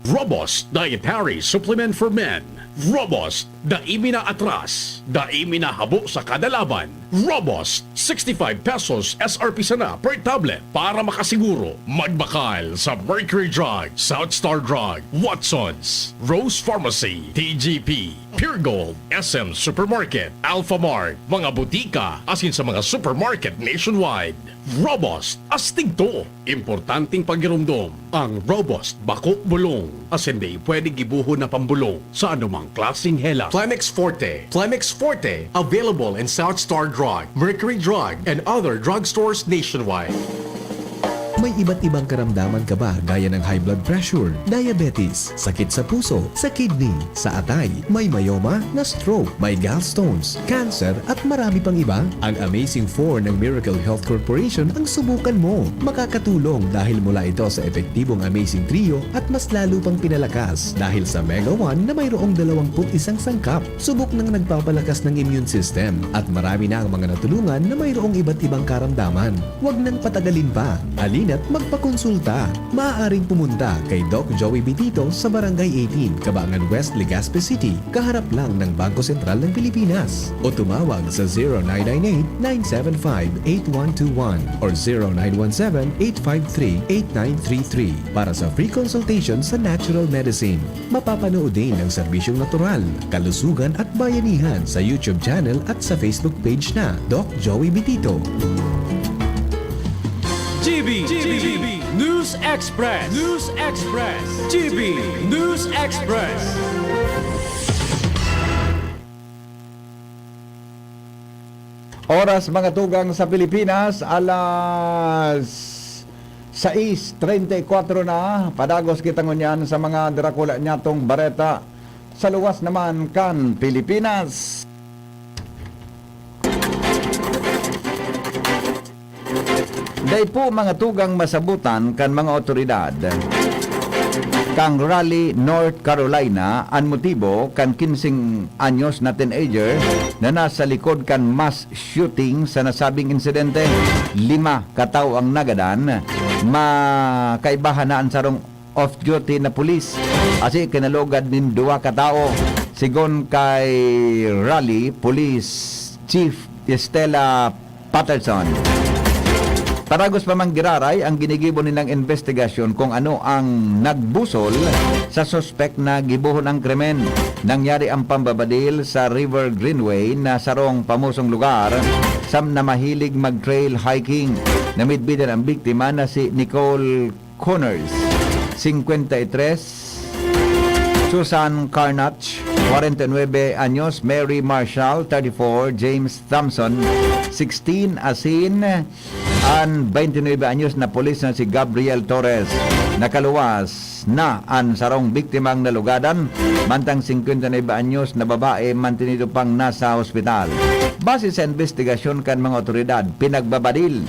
Robust Dietary Supplement for Men. Robust, dai mi na atras, dai mi na habo sa kada laban. Robust, sixty-five pesos S R P sana per tablet. Para makasiguro, magbakal sa Mercury Drug, South Star Drug, Watson's, Rose Pharmacy, T G P, Pure Gold, S M Supermarket, Alpha Mart, mga butika, asin sa mga supermarket nationwide. Robust, astig to! Importanteng pagiromdom, ang Robust bako bulong, asin dai pwede gibohon na pambolong sa anumang klaseng hela. Plemex Forte. Plemex Forte, available in South Star Drug, Mercury Drug, and other drugstores nationwide. May iba't ibang karamdaman ka ba, gaya ng high blood pressure, diabetes, sakit sa puso, sa kidney, sa atay, may myoma, na stroke, may gallstones, cancer, at marami pang iba? Ang Amazing Four ng Miracle Health Corporation ang subukan mo. Makakatulong dahil mula ito sa epektibong Amazing Trio at mas lalo pang pinalakas dahil sa Mega One na mayroong dalawampu't isang sangkap. Subok nang nagpapalakas ng immune system at marami na ang mga natulungan na mayroong iba't ibang karamdaman. Huwag nang patagalin pa. Halina't magpakonsulta. Maaaring pumunta kay Doc Joey Bitito sa Barangay eighteen, Cabangan West, Legazpi City, kaharap lang ng Bangko Sentral ng Pilipinas. O tumawag sa zero nine nine eight, nine seven five, eight one two one or zero nine one seven, eight five three, eight nine three three para sa free consultation sa natural medicine. Mapapanood din ang serbisyong natural, kalusugan at bayanihan sa YouTube channel at sa Facebook page na Doc Joey Bitito. G B, G B, News Express, News Express, G B News Express. Oras, mga tugang sa Pilipinas, alas sais treinta y cuatro na. Padagos kita ngunyan sa mga darakula nyatong bareta sa luwas naman kan Pilipinas. Dai po, mga tugang, masabutan kan mga otoridad. Kan Raleigh, North Carolina, an motibo kan kinseng anyos na teenager na nasa likod kan mass shooting sa nasabing insidente. Lima ka tawo ang nagadan. Makaibahan na an sarong off-duty na pulis, asin kinalugad nin duwa ka tawo. Sigon kay Raleigh Police Chief Estela Patterson, padagos pa man giraray ang ginigibo nilang investigasyon kung ano ang nagbusol sa suspek na gibohon ang krimen. Nangyari ang pambabadil sa River Greenway na sarong pamosong lugar sa na mahilig mag-trail hiking. Namidbidan ang biktima na si Nicole Connors, singkwenta y tres, Susan Carnach, kwarenta y nuebe anyos, Mary Marshall, thirty-four, James Thompson, sixteen, asin an baynte nuebe anyos na pulis na si Gabriel Torres. Nakaluwas na an sarong biktimang nalugadan, mantang singkwenta y nuebe anyos na babae mantinido pang nasa ospital. Base sa imbestigasyon kan mga otoridad, pinagbabadil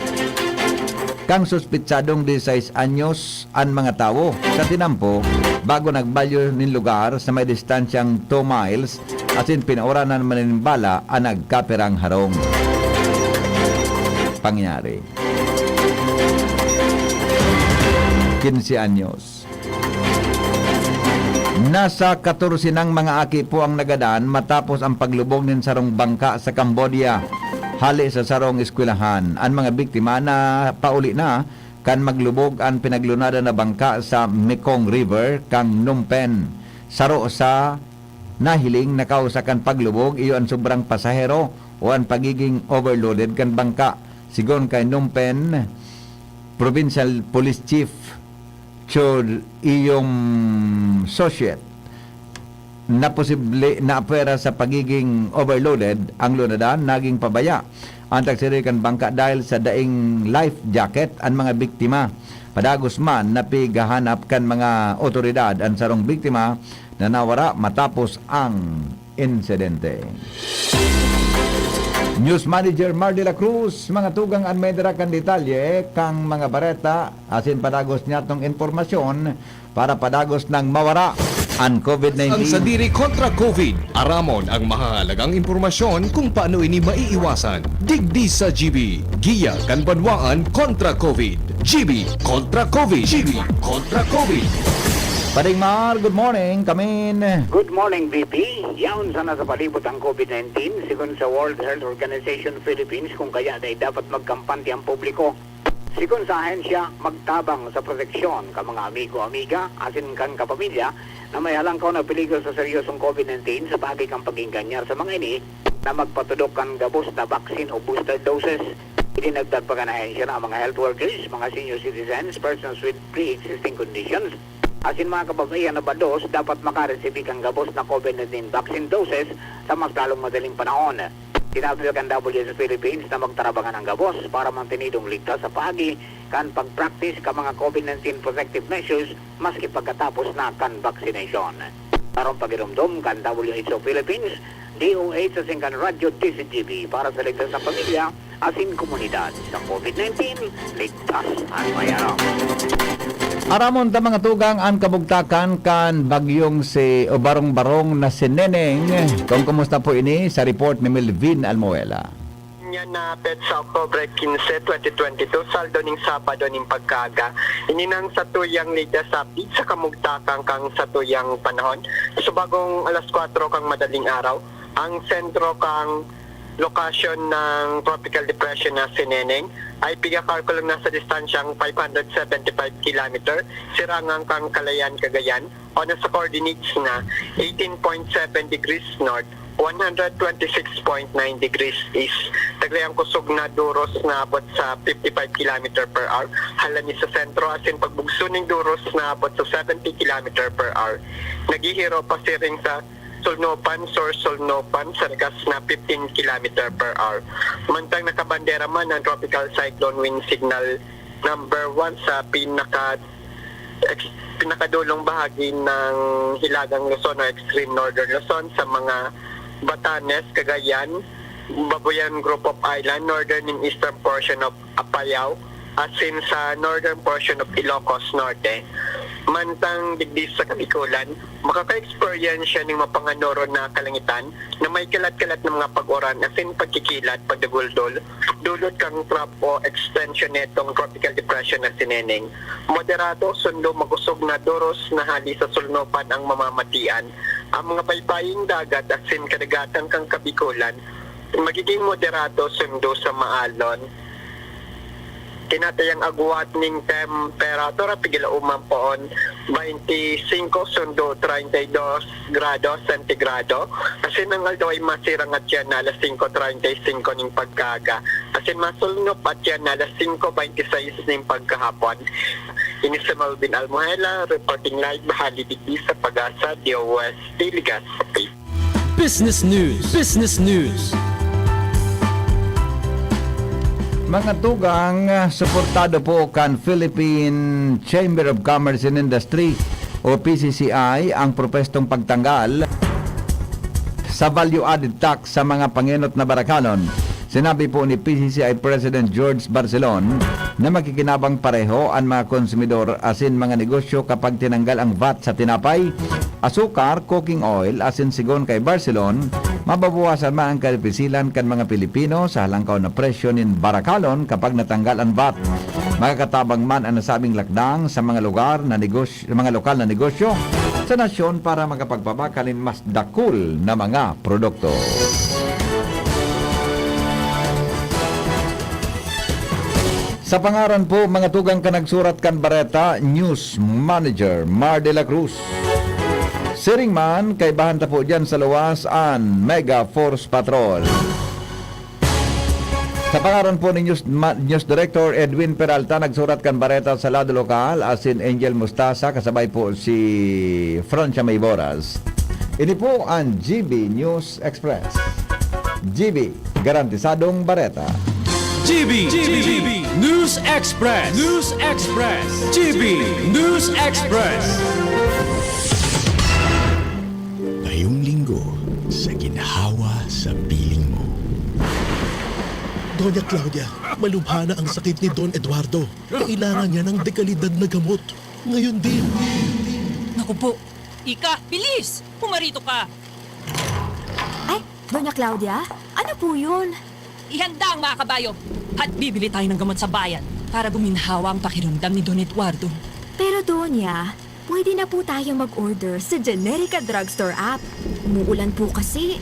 kan suspetsadong disisais anyos an mga tawo sa tinampo bago nagbalyo nin lugar sa may distansyang two miles, asin pinauranan man nin bala an nagkapirang harong. Pangyayari. Quince anyos. Nasa katorse nang mga aki po ang nagadan matapos ang paglubog nin sarong bangka sa Cambodia, hali sa sarong eskwelahan. An mga biktima napauli na kan maglubog an pinaglunadan na bangka sa Mekong River kan Phnom Penh. Saro sa nahiling na kausa kan paglubog iyo an sobrang pasahero o an pagiging overloaded kan bangka. Sigon kay Phnom Penh Provincial Police Chief Cho Iyom Sosyet, na posible na apwera sa pagiging overloaded ang lunadan, naging pabaya an tagsiri kan bangka dahil sa daing life jacket an mga biktima. Padagos man, napighahanap kan mga otoridad an sarong biktima na nawara matapos ang insidente. News Manager Mar de la Cruz, mga tugang, an may dara kan detalye kan mga bareta asin padagos niyatong impormasyon para padagos nang mawara an COVID nineteen. Ang sadiri kontra COVID. Aramon ang mahahalagang impormasyon kung paano ini maiiwasan. Digdi sa G B, giya kan banwaan kontra COVID. G B kontra COVID. G B kontra COVID. Pading Mar, good morning. Kamin. Good morning, V P. Yaon sana sa palibot ang COVID nineteen, sigon sa World Health Organization Philippines, kung kaya dai dapat magkampante ang publiko. Sigon sa ahensya, magtabang sa proteksyon kan mga amigo-amiga asin kan kapamilya na may halangkaw na peligro sa seryosong COVID nineteen sa paagi kan pag-enganyar sa mga ini na magpatudok kan gabos na vaccine o booster doses. Idinagdag pa kan ahensya na ang mga health workers, mga senior citizens, persons with pre-existing conditions, asin mga kababaihan na bados dapat makaresibi kan gabos na COVID nineteen vaccine doses sa mas lalong madaling panahon. Sinabi kan W H O Philippines na magtarabangan ang gabos para mantenidong ligtas sa paagi kan pag-practice kan mga COVID nineteen protective measures maski pagkatapos na kan vaccination. Karong pagirumdom kan W H O Philippines, D O H asin kan Radyo D Z G B, para sa ligtas na pamilya asin komunidad sa COVID nineteen, ligtas an may aram. Aramon ta, mga tugang, an kabugtakan kan bagyong si, o barong-barong na si Neneng. Kung kumusta po ini, sa report ni Melvin Almoela. Niya na petsa Oktubre quince, twenty twenty-two, saldo ning Sabado ning pagkaaga. Ini nang satuyang latest update sa kamugtakan kan satuyang panahon. Subagong alas kwatro kan madaling araw, ang sentro kan lokasyon ng Tropical Depression na si Neneng ay pigkakalkulang nasa distansyang five hundred seventy-five kilometer, sirangan kan Calayan, Cagayan, o nasa coordinates na eighteen point seven degrees north, one hundred twenty-six point nine degrees east. Taglay ang kusog na duros na abot sa fifty-five kilometer per hour halani sa sentro, asin pagbugso ning duros na abot sa seventy kilometer per hour. Naghihiro pasiring sa Sulnopan, Sur Sulnopan, sa rikas na fifteen kilometer per hour. Mantang nakabandera man ang Tropical Cyclone Wind Signal number one sa pinaka ex-, pinakadulong bahagi ng Hilagang Luzon o Extreme Northern Luzon sa mga Batanes, Cagayan, Babuyan Group of Island, northern and eastern portion of Apayao, asin sa northern portion of Ilocos Norte. Mantang digdi sa Kabikulan, makaka-experience siya ning mapanganoro na kalangitan na may kalat-kalat na mga pag-uran asin pagkikilat, pagdaguldol, dulot kan trough o extension netong tropical depression na si Neneng. Moderado, sundo, makusog na duros na hali sa sulnopan ang mamamatian. Ang mga baybaying dagat asin kadagatan kan Kabikulan, magiging moderado sundo sa maalon. Tinatayang agwat ning temperatura, pigilauman poon, baynte singko sundo treinta y dos grado sentigrado. Asin ang aldaw ay masirang at yan na alas singko treinta y singko ning pagkaaga. Asin masulnop at yan na alas singko baynte sais ning pagkahapon. Ini si Melvin Almuhela, reporting live, hali digdi sa Pag-asa, D O S T, Legazpi. Business News. Business News. Mga tugang, suportado po kan Philippine Chamber of Commerce and Industry o P C C I ang propwestong pagtanggal sa value-added tax sa mga pangenot na barakalon. Sinabi po ni P C C I President George Barcelon na makikinabang pareho an mga konsumidor asin mga negosyo kapag tinanggal ang vat sa tinapay, asukar, cooking oil, asin sigon kay Barcelon, Mababawasan man ang kadipisilan kan mga Pilipino sa halangkaw na presyo nin barakalon kapag natanggal an vat. Makakatabang man an nasabing lakdang sa mga lugar na negosyo, mga lokal na negosyo sa nasyon para makapagpabakal nin mas dakul na mga produkto. Sa pangaran po, mga tugang, kan nagsurat kan bareta, News Manager Mar de la Cruz. Siring man, kaibahan ta po diyan sa luwas an Mega Force Patrol. Sa pangaran po ni News, Ma-, News Director Edwin Peralta, nagsurat kan bareta sa lado lokal, asin Angel Mustasa, kasabay po si Francia Mayboras. Ini po an G B News Express. G B, garantisadong bareta. G B, G B, News Express, News Express, G B News Express. Ngayong linggo, sa ginhawa sa piling mo. Doña Claudia, malubha na ang sakit ni Don Eduardo. Kailangan niya ng dekalidad na gamot. Ngayon din. Naku po. Ika, bilis! Pumarito ka! Ay, Doña Claudia, ano po yun? Ihanda ang mga kabayo at bibili tayo ng gamot sa bayan para guminhawa ang pakiramdam ni Don Eduardo. Pero, Doña, pwede na po tayo mag-order sa Generica Drugstore app. Umuulan po kasi.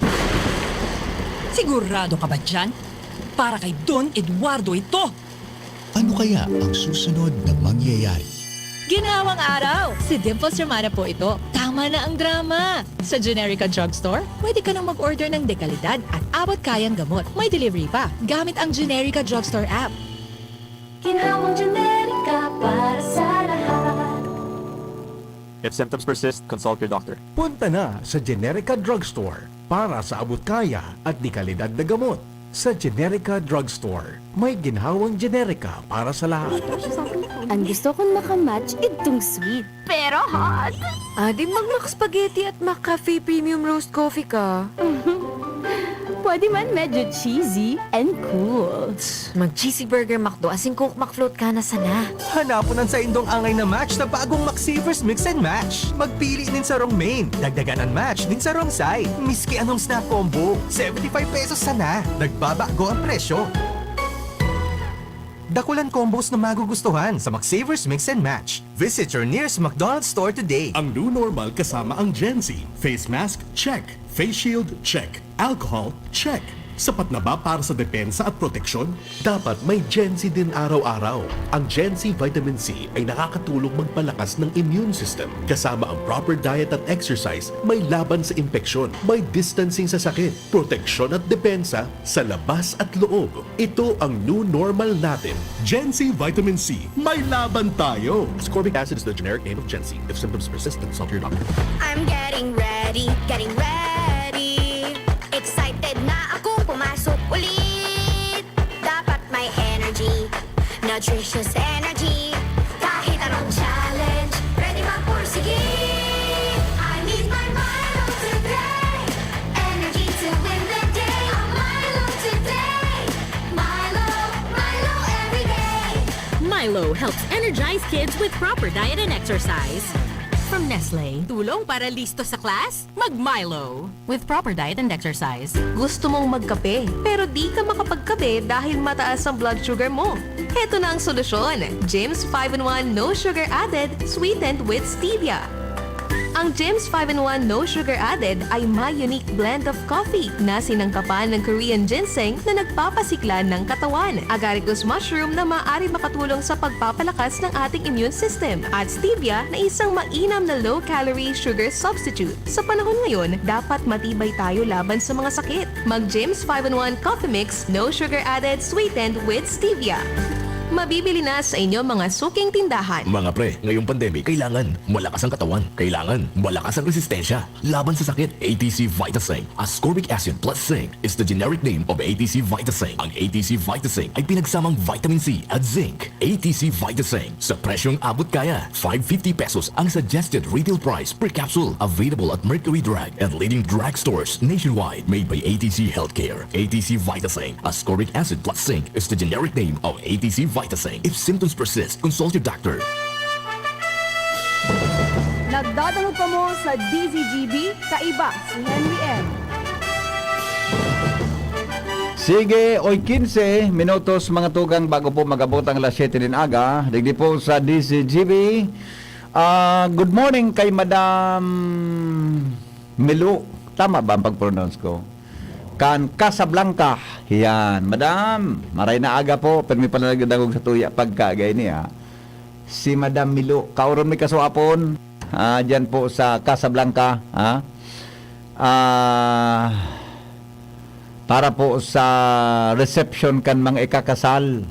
Sigurado ka ba dyan? Para kay Don Eduardo ito! Ano kaya ang susunod na mangyayari? Ginhawang araw! Si Dimples Romana po ito. Tama na ang drama! Sa Generica Drugstore, pwede ka nang mag-order ng dekalidad at abot-kayang gamot. May delivery pa, gamit ang Generica Drugstore app. Ginhawang Generica para sa lahat. If symptoms persist, consult your doctor. Punta na sa Generica Drugstore para sa abot-kaya at dekalidad na gamot. Sa Generica Drugstore, may ginhawang Generica para sa lahat. Ang gusto kong makamatch, itong sweet. Pero hot! Ah, di mag-Mac Spaghetti at Mac Cafe Premium Roast Coffee ka. Pwede man medyo cheesy and cool. Mag-Cheesy Burger McDo asin Coke McFloat ka na sana. Hanapon an saindong angay na match sa bagong McSavers Mix and Match. Magpili nin sarong main, dagdagan an match nin sarong side. Miski anong snack combo, seventy-five pesos sana. Nagbabago ang presyo. Dakulan combos na magugustuhan sa McSavers Mix and Match. Visit your nearest McDonald's store today. Ang new normal kasama ang Gen Z. Face mask, check. Face shield, check. Alcohol, check. Sapat na ba para sa depensa at proteksyon? Dapat may Gen Z din araw-araw. Ang Gen Z Vitamin C ay nakakatulong magpalakas ng immune system. Kasama ang proper diet at exercise, may laban sa impeksyon, may distancing sa sakit, proteksyon at depensa sa labas at loob. Ito ang new normal natin. Gen Z Vitamin C, may laban tayo! Ascorbic acid is the generic name of Gen Z. If symptoms persist, consult your doctor. I'm getting ready, getting ready. Excited na akong pumasok ulit. Dapat may energy, nutritious energy. Kahit anong challenge, ready magpursige. I need my Milo today. Energy to win the day. A Milo today. Milo, Milo every day. Milo helps energize kids with proper diet and exercise. From Nestle. Tulong para listo sa class? Mag Milo. With proper diet and exercise. Gusto mong magkape, pero di ka makapagkape dahil mataas ang blood sugar mo? Heto na ang solusyon, Jims five-in-one No Sugar Added, sweetened with stevia. Ang Jims five-in-one No Sugar Added ay may unique blend of coffee na sinangkapan ng Korean ginseng na nagpapasigla ng katawan, agaricus mushroom na maaari makatulong sa pagpapalakas ng ating immune system, at stevia na isang mainam na low-calorie sugar substitute. Sa panahon ngayon, dapat matibay tayo laban sa mga sakit. Mag Jims five-in-one Coffee Mix, no sugar added, sweetened with stevia. Mabibili na sa inyo mga suking tindahan. Mga pre, ngayong pandemic, kailangan malakas ang katawan. Kailangan malakas ang resistensya laban sa sakit. A T C Vitaseng, ascorbic acid plus zinc, is the generic name of A T C Vitaseng. Ang A T C Vitaseng ay pinagsamang vitamin C at zinc. A T C Vitaseng, sa presyong abot kaya. Five fifty pesos ang suggested retail price per capsule. Available at Mercury Drug and leading drugstores nationwide. Made by A T C Healthcare. A T C Vitaseng, ascorbic acid plus zinc, is the generic name of A T C Vitaseng. If symptoms persist, consult your doctor. Nagdadangog kamo sa D Z G B, kaiba si Henry M. Sige, oy, quince minutos, mga tugang, bago po mag-abot ang alas siyete nin aga, digdi po sa D C G B. Ah, good morning kay Madam Milo. Tama ba ang pag-pronounce ko? Kan Casablanca. Yan. Madam, maray na aga po. Permi pa lang nagdadangog sa tuya pagkagay niya. Si Madam Milo. Kaoron mi kaswapon. Ah, dyan po sa Casablanca. Ha? Ah, para po sa reception kan mga ikakasal.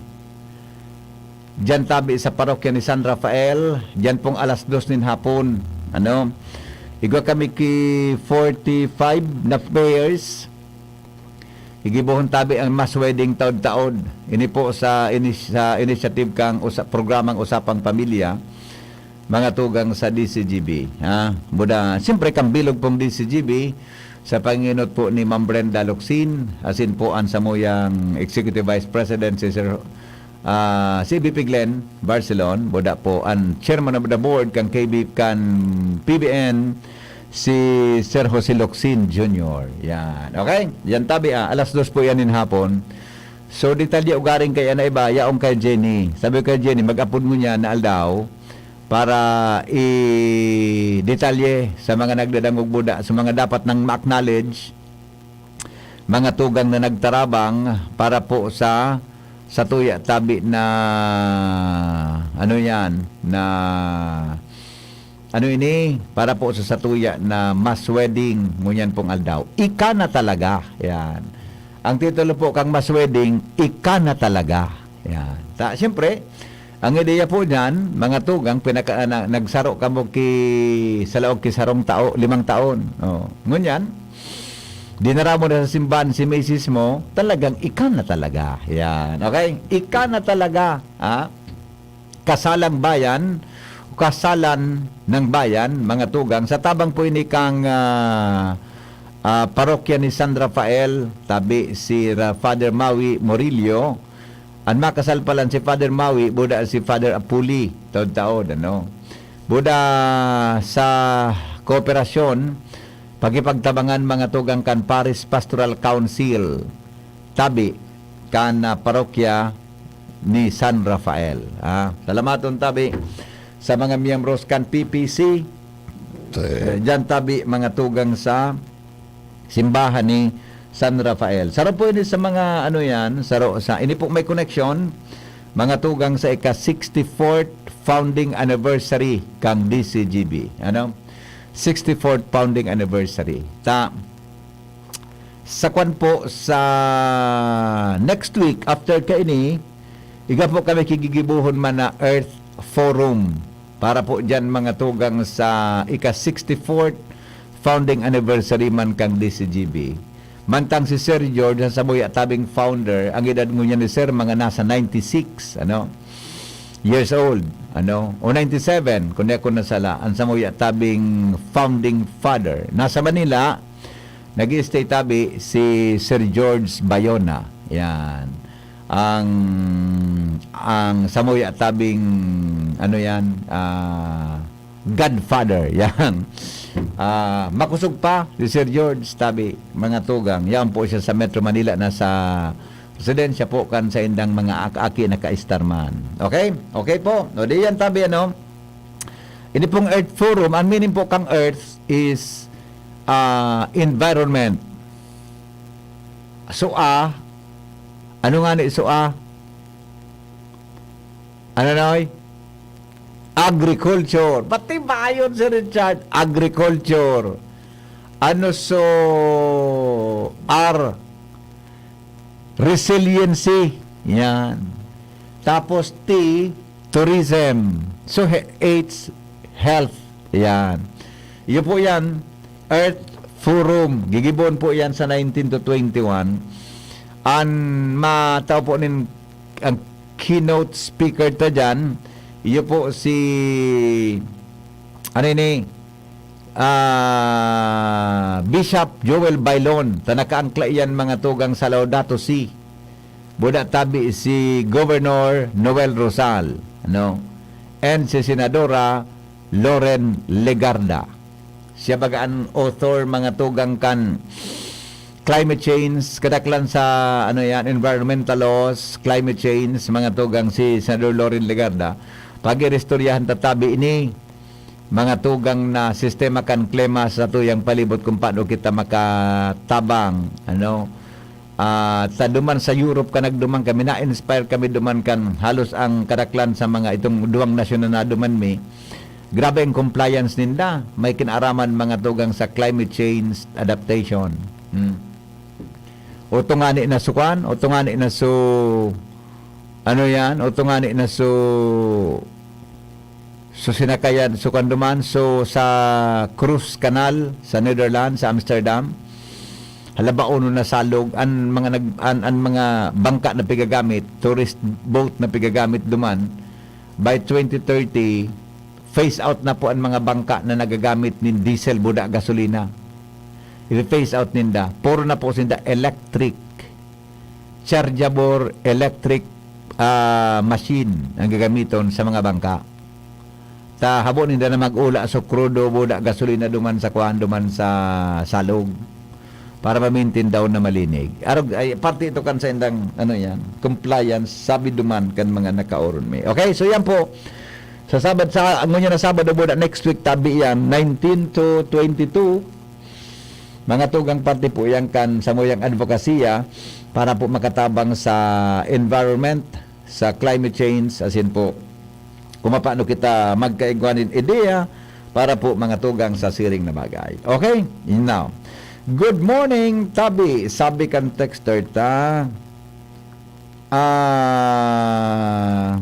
Diyan tabi sa parokya ni San Rafael, diyan pong alas dos nin hapon. Ano? Igwa kami ki forty-five na pairs. Gigibohon tabi ang mass wedding taod-taod. Ini po sa, ini-, sa initiative kang usa-, programang Usapang Pamilya, mga tugang sa D C G B, ha? Buda, siyempre, kang bilog pong D C G B, sa panginot po ni Ma'am Brenda Locsin, asin po an samuyang Executive Vice President, si Sir, ah, si V P Glenn Barcelon, buda po an Chairman of the Board kan K B, kan P B N, si Sir Jose Locsin Junior. Yan. Okay? Yan tabi, ah. Alas dos po yan in hapon. So, detalye ugaring kay ana iba, yaong kay Jenny. Sabi ko kay Jenny, mag-apod mo niya na aldaw para i-detalye sa mga nagdadangog buda, sa mga dapat nang ma-acknowledge, mga tugang na nagtarabang para po sa, sa tuya tabi na, ano yan, na, ano ini, para po sa satuya na mass wedding ngunyan pong aldaw. Ika na talaga. Yan. Ang titulo po kang mass wedding, ika na talaga. Yan. Ta, siyempre, ang ideya po niyan, mga tugang, pinaka, na, nagsaro kamo ki, sa laog ki sarong tao, limang taon. Oh. Ngunyan, dinara mo na sa simbahan si misis mo, talagang ika na talaga. Yan. Okay? Ika na talaga. Ha? Kasalang bayan, kasalan ng bayan, mga tugang. Sa tabang po ini kang, ah, ah, parokya ni San Rafael, tabi si Ra-, Father Maui Murillo. An makasal pa lang si Father Maui, buda si Father Apuli, taod-taod, ano. Buda sa kooperasyon, pakipagtabangan mga tugang kan Parish Pastoral Council, tabi kan, ah, parokya ni San Rafael. Ah, salamaton tabi sa mga miyembros kan P P C. Eh, diyan tabi mga tugang sa simbahan ni San Rafael. Saro po ini sa mga ano yan, saro sa, ini po may connection, mga tugang sa ika sixty-fourth founding anniversary kang D C G B. Ano? Sixty-fourth founding anniversary. Ta, sa kwan po, sa next week, after kaini, iga po kami kigigibuhon man na Earth Forum. Para po dyan, mga tugang, sa ika sixty-fourth founding anniversary man kang D C G B. Mantang si Sir George, ang samuya tabing founder, ang edad ngunyan ni Sir, mga nasa ninety-six, ano, years old, ano, o ninety-seven, kung di ako nasala, ang samuya tabing founding father. Nasa Manila, nag-i-stay tabi si Sir George Bayona. Yan. Ang, ang samuya tabing, ano yan, ah, godfather. Yan. Ah, makosog pa si Sir George tabi, mga tugang. Yan po siya sa Metro Manila, nasa residensya po kan saindang mga ak-, aki na ka-Starman. Okay? Okay po. O, di yan tabi, ano? Ini pong Earth Forum, ang meaning po kang Earth is, ah, environment. So, ah, ano nga ni so, ah? Ano, Noy? Agriculture. Pati bayon si Richard, agriculture. Ano so, R? Resiliency. Yan. Tapos T, tourism. So, he-, H, health. Yan. Iyo po yan, Earth Forum. Gigibon po yan sa nineteen to twenty-one. An matao po nin, ang keynote speaker ta dyan, iyo po si, ano ini, ah, Bishop Joel Bailon, ta nakaangkla iyan mga tugang sa Laudato Si. Buda tabi si Governor Noel Rosal, ano? And si Senadora Loren Legarda. Siya baga an author, mga tugang, kan climate change, kadaklan sa, ano yan, environmental laws, climate change, mga tugang si Senador Loren Legarda. Pag-iristoryahan tatabi ini, mga tugang na sistema kan klima sa tuyang palibot kung paano kita makatabang, ano. Ah, ta duman sa Europe ka nagduman kami, na-inspire kami duman kan halos ang kadaklan sa mga itong duwang nasyon na naduman mi. Grabe ang compliance ninda. May kinaaraman mga tugang sa climate change adaptation. Hmm. O tungani na sukan, o tungani na su-, ano yan? O tungani na su-, su sinakayan, su kanduman, su sa cruise canal sa Netherlands, sa Amsterdam. Halabaon na salog, an mga nag-, an, an mga bangka na pigagamit, tourist boat na pigagamit duman, by twenty thirty, phase out na po an mga bangka na nagagamit nin diesel, buda, gasolina. I-phase out ninda. Puro na po sinda electric, chargeable electric, ah, machine ang gagamiton sa mga bangka. Ta habo ninda na mag-ula sa krudo, buda, gasolina duman sa kuan, duman sa salog. Para ma-maintain daw na malinig. Arog, ay, parte ito kan sa indang, ano yan, compliance, sabi duman kan mga nakaoron mi. Okay, so yan po. Sa Sabad, sa, ngunyan na Sabado, buda, next week, tabi yan, nineteen to twenty-two. Mga tugang, parte po yan kan samuyang advokasya para po makatabang sa environment, sa climate change, asin po, kung paano kita magkaigwa nin ideya para po mga tugang sa siring na bagay. Okay? Now, good morning, tabi. Sabi kan texter ta, ah,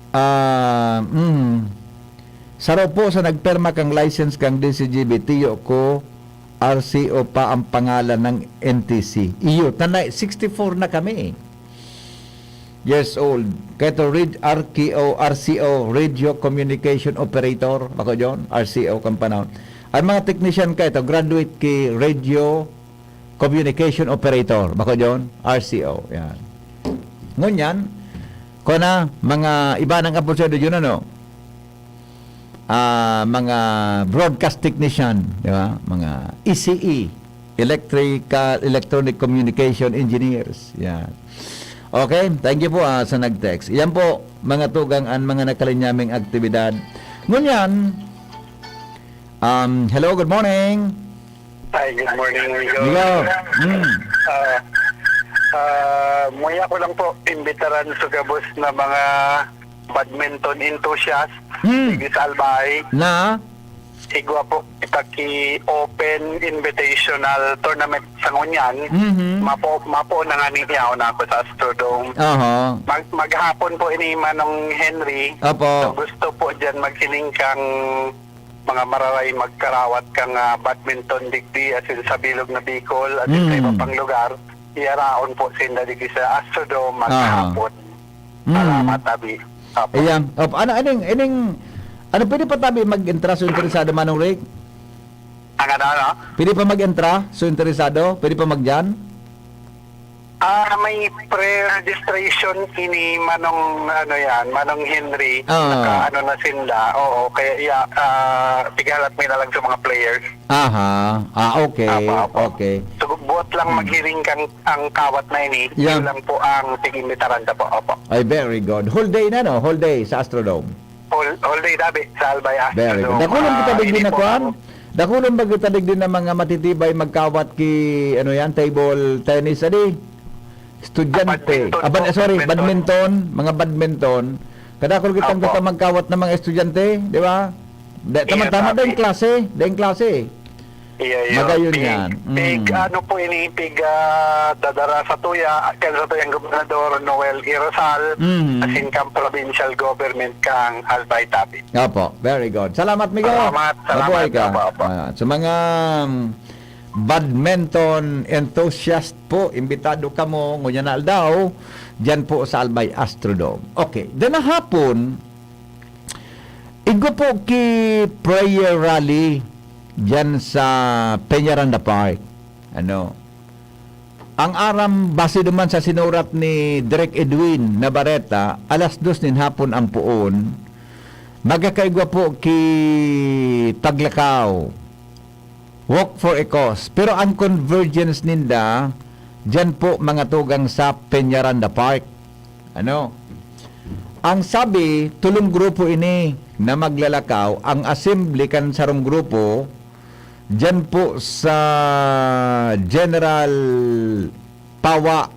ah, mm, saro po sa nagperma kang license kang D C G B, tiyo ko, R C O pa ang pangalan ng N T C. Iyo, tanay, sixty-four na kami. Years old. Kaya ito, red-, R K O, R C O, Radio Communication Operator. Bako John, R C O kang panahon. Ang mga technician ka ito, graduate ki Radio Communication Operator. Bako John, R C O. Yan. Ngunyan, kuna, mga iba ng apelyido yun, ano? Ah, mga broadcast technician, di ba? Mga E C E, electrical, electronic communication engineers. Yan. Okay, thank you po, ah, sa nag-text. Yan po, mga tugang, ang mga nakalinyaming aktibidad. Ngunyan, um, hello, good morning. Hi, good morning, Migo. Migo. Mm. Ah, ah, muya ko lang po, imbitaran sa gabos na mga badminton enthusiast, Mm. digdi sa Albay. Na? Igwa po kita ki open invitational tournament sa ngunyan. Mhm. Mapo, mapo na nga niya ako sa Astrodome. Aha. Mag-, maghapon po ini, Manong Henry. Apo. So, gusto po dyan magsiling kang mga mararay magkarawat kang, ah, badminton digdi, asin sa bilog na Bicol, asin sa iba Mm. pang lugar, iyaraon po sinda digdi sa Astrodome Aha. maghapon. Mm. Salamat, Abi. Apo. Ayan. Op, ano, aning, aning, ano, pwede pa tabi mag-entra sa interesado, Manong Rick? Ang ano, ano? Pwede pa mag-entra sa interesado? Pwede pa magdiyan? Ah, may pre-registration ini, Manong, ano yan, Manong Henry. Ah. Naka-ano na sinda. Oo, kaya, iya, ah, tighalat mi na lang sa mga players. Aha. Ah, okay. Apo, apo. Okay. So, buot lang Hmm. maghiling kang ang kawat na ini. Yeah. Yun lang po ang tig-imbitaran ta po. Opo. Ay, very good. Whole day na, no? Whole day sa Astrodome. Whole, whole day, dabi, sa Albay Astrodome. Very good. Dakulon kita Ah, digdi ini na po kuan? ang Dakulon ba kita digdi na mga matitibay magkawat ki, ano yan, table tennis, adi? Estudyante. Badminton Ah, bad-, po, sorry, badminton. badminton. Mga badminton. Kadakol kitang Opo. kita magkawat ng mga estudyante, di ba? Da-, Iya, tama-tama, sabi. dayong klase, dayong klase. Iya, iya. Magayon Pig, yan. pig, Mm. ano po ini, pig, ah, dadara sa tuya, kan sa tuyang gobernador, Noel Irosal, Mm. asin kan provincial government kang Albay Tabi. Opo, very good. Salamat, Migo. Salamat, salamat. Mabuhay ka. Opo, opo. Ah, sa mga, um, badminton enthusiast po, imbitado kamo, ngunyan na aldaw, dyan po sa Albay Astrodome. Okay, then hapon, igwa po ki prayer rally dyan sa Peñaranda Park. Ano? Ang aram, base naman sa sinurat ni Direk Edwin Navarreta, alas dos nin hapon ang poon, magkakaigwa po ki paglakaw. Walk for a Cause. Pero ang convergence ninda, diyan po mga tugang sa Peñaranda Park. Ano? Ang sabi, tulong grupo ini na maglalakaw, ang assembly kan sarong grupo, diyan po sa General Pawa,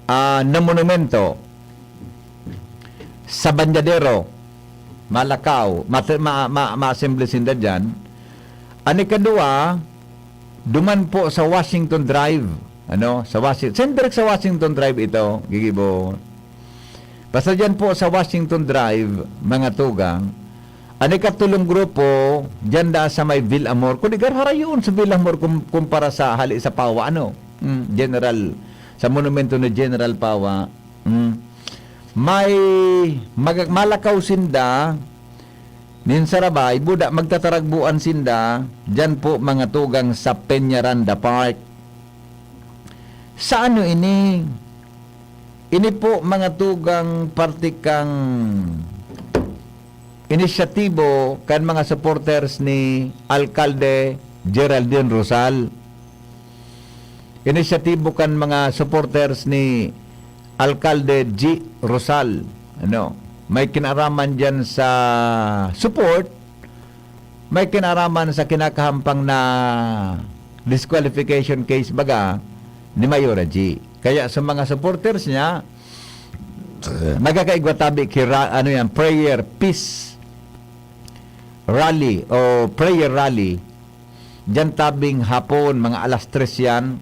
ah, na monumento sa Banyadero, malakaw, ma-, ma-, ma-, ma-assembly sinda dyan. An ikadua, duman po sa Washington Drive, ano, sa Washington, saan direk sa Washington Drive ito, gigibo? Basta dyan po sa Washington Drive, mga tugang, an ikatulong grupo, dyan da sa may Villamor. Kung di, harayon sa Villamor kum-, kumpara sa hali sa Pawa, ano? Mm, General, sa monumento ni General Pawa. Mm. May mag-, malakaw sinda, nin sarabay, buda, magtataragbuan sinda, dyan po mga tugang sa Peñaranda Park. Sa ano ini? Ini po mga tugang parte kang inisyatibo kan mga supporters ni Alkalde Geraldine Rosal. Inisyatibo kan mga supporters ni Alkalde G Rosal. Ano? May kinaraman dyan sa support, may kinaraman sa kinakahampang na disqualification case baga ni Mayora G. Kaya sa mga supporters niya, nagkakaigwa tabi ki ra-, ano yan, prayer, peace rally o prayer rally. Diyan tabing hapon, mga alas tres yan.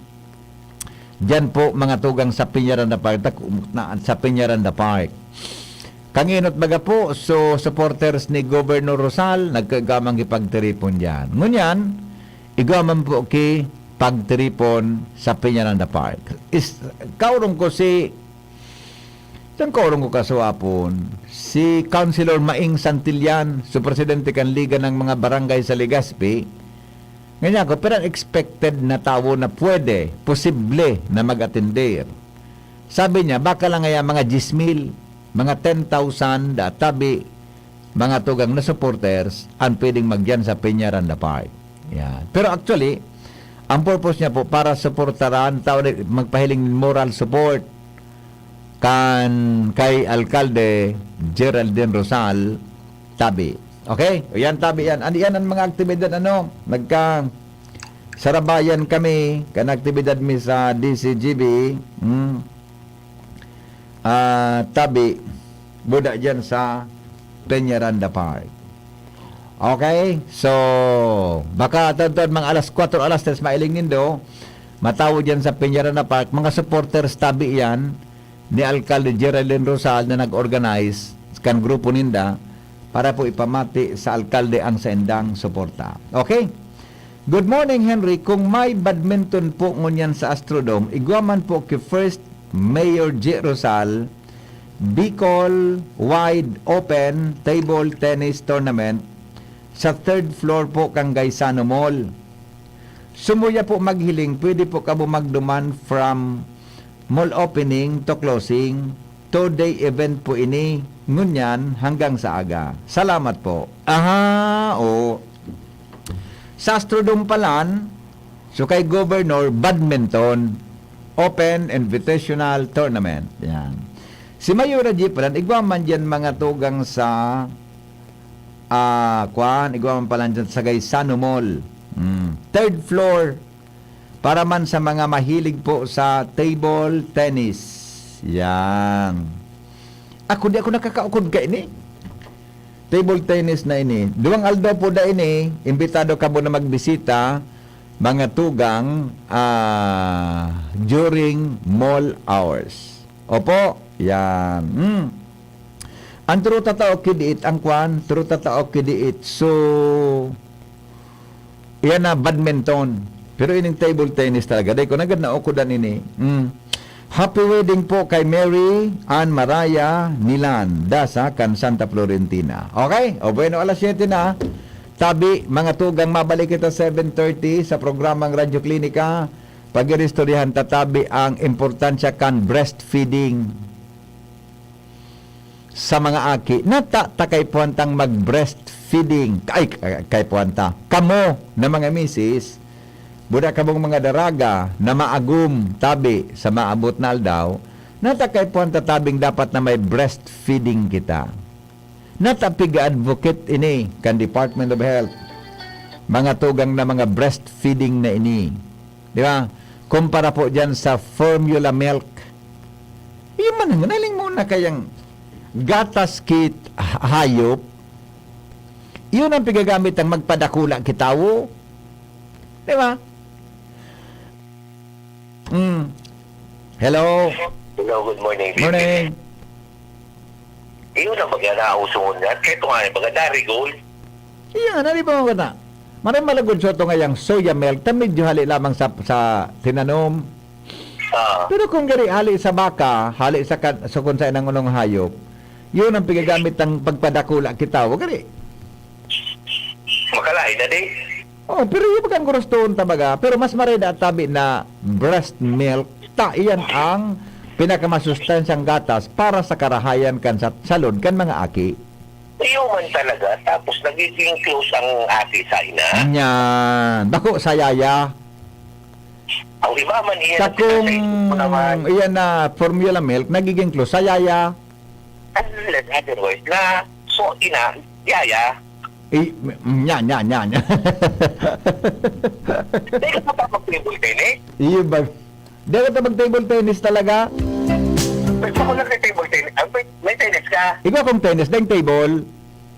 Diyan po, mga tugang sa Peñaranda Park, tak-, na, sa Peñaranda Park. Kanginot baga po, so supporters ni Governor Rosal, nagkagamang ipagtiripon diyan. Ngunyan, igwa man po ki pagtiripon sa Peñaranda Park. Is, kaurong ko si, saan kaurong ko kasuapon? Si Councilor Maing Santillan, su presidente kan Liga ng mga Barangay sa Legazpi. Ngayon ako, pero ang expected na tawo na pwede, posible na mag-atender. Sabi niya, baka lang kaya mga diyes mil, mga ten thousand, da tabi, mga tugang na supporters, ang pwedeng magyan sa Peñaranda Park. Yan. Pero actually, ang purpose niya po para suportaran, tao na magpahiling moral support kan kay Alkalde Geraldine Rosal tabi. Okay? O yan, tabi yan. Ano yan ang mga aktibidad, ano? Nagka-, sarabayan kami, kan aktibidad mi sa D C G B. Hmm. Ah, tabi, buda dyan sa Peñaranda Park. Okay? So, baka tadtad mga alas kwatro, alas tres, mailing nindo, matawo dyan sa Peñaranda Park. Mga supporters tabi yan ni Alkalde Geraldine Rosal na nag-organize kan grupo ninda para po ipamati sa alkalde ang saindang suporta. Okay? Good morning, Henry. Kung may badminton po ngunyan sa Astrodome, igwa man po ki First Mayor J Rosal, Bicol Wide Open Table Tennis Tournament sa third floor po kan Gaisano Mall. Sumuya po maghiling, pwede po kamo magduman from mall opening to closing. Two-day event po ini, ngunyan hanggang sa aga. Salamat po. Aha, o. Sa Astrodome palan, so kay Governor, badminton, Open Invitational Tournament. Yan. Si Mayora G palan, igwa man diyan mga tugang sa, ah, kwan, igwa man palan diyan sa Gaisano Mall. Mm. Third floor, para man sa mga mahilig po sa table tennis. Yan. Ako, di ako nakakaukod kaini. Table tennis na ini. Duwang aldaw po da ini, imbitado kamo na magbisita, mga tugang, ah, during mall hours. Opo, yan. Hmm. Ang turo tatao kidiit, ang kwan, turo tatao kidiit. So, iyan na badminton. Pero ining table tennis talaga. Dahil ko nagad na ukudan ini. Mm. Happy wedding po kay Mary Ann Maraya Nilan, Dasa, kan Santa Florentina. Okay? O bueno, alas siyete na. Tabi, mga tugang, mabalik kita seven thirty sa programang Radyo Klinika. Pag-iristoryahan tatabi ang importansya kan breastfeeding. sa mga aki, nata ta kaipuhan tang mag-breastfeeding. Ay, kaipuhan ta. Kamo na mga misis, buda kamong mga daraga na maagom tabi sa maabot na aldaw, nata kaipuhan ta tabing dapat na may breastfeeding kita. Nata piga-advocate ini kan Department of Health. Mga tugang na mga breastfeeding na ini. Di ba? Kumpara po dyan sa formula milk. Iyo man, naling mo na kayang gatas kit hayop. Iyon ang pigagamit ang magpadakula kitawo. Di ba? Mm. Hello. Hello, good morning, Morning. Iyon ang baga nauso ngunyan. Kaya ito nga, baga, Darigold. Iya nga, nari pa mga kata. Maray malagod sa ito ngayang soya milk, ta medyo hali lamang sa, sa tinanom. Ah. Pero kung gari hali sa baka, hali sa, ka- sa kung saan ang unong hayop, yun ang pigagamit ng pagpadakula kita. Wag gari. Makalain na di. Oh, pero yung bagang gurustoon ta baga, pero mas maray na tabi na breast milk, ta iyan ang pinakamasustansyang gatas para sa karahayan kan sa salud kan mga aki. Iyo man talaga, tapos nagiging close ang aki sa ina. Yan. Bako sa yaya. Ang iba man iyan Sa ang kung pinatay ko naman. Iyan na formula milk, nagiging close sa yaya. Unless otherwise na, so ina, yaya. Eh, nya, nya, nya, nya. Dahil ka pa mag-table tennis? Iyo ba? Dahil ka mag-table tennis talaga? Pwede ako nag-table tennis. Ah, may, may tennis ka? Ikaw kung tennis, dahil table.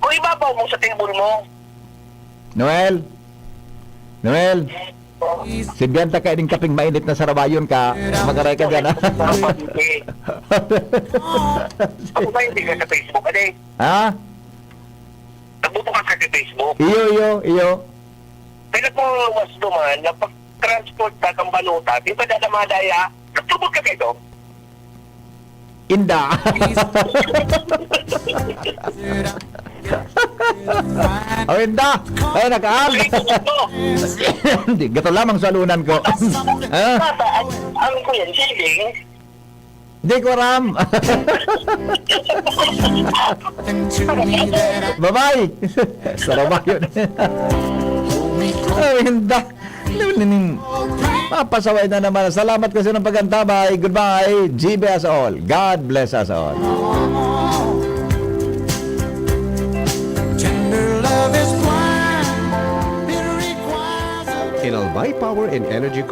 Kung ibabaw mo sa table mo. Noel? Noel? Sibihan ta kayo ning kaping mainit na sarabayon ka. Magaray ka dyan, ha? Ako ba hindi ka sa Facebook, ade? Ha? Nagbubukas ka sa Facebook? Iyo, iyo, iyo. Kaya kung was duman, na pag-transport ka kang banuta, di ba dada madaya? Nagtubod ka kayo? Inda. Oh, inda. Ay, nakaal. Hindi, gato lamang sa alunan ko. Ah? Tata, ang, ang ko yan, siling. Hindi ko aram. Bye-bye. Sarap yun. Oh, inda. Ano na ning mapasaway na naman. Salamat kasi ng pag-antabay. Goodbye. G B us all. God bless us all. Tender love is blind. It requires a In Albay Power and Energy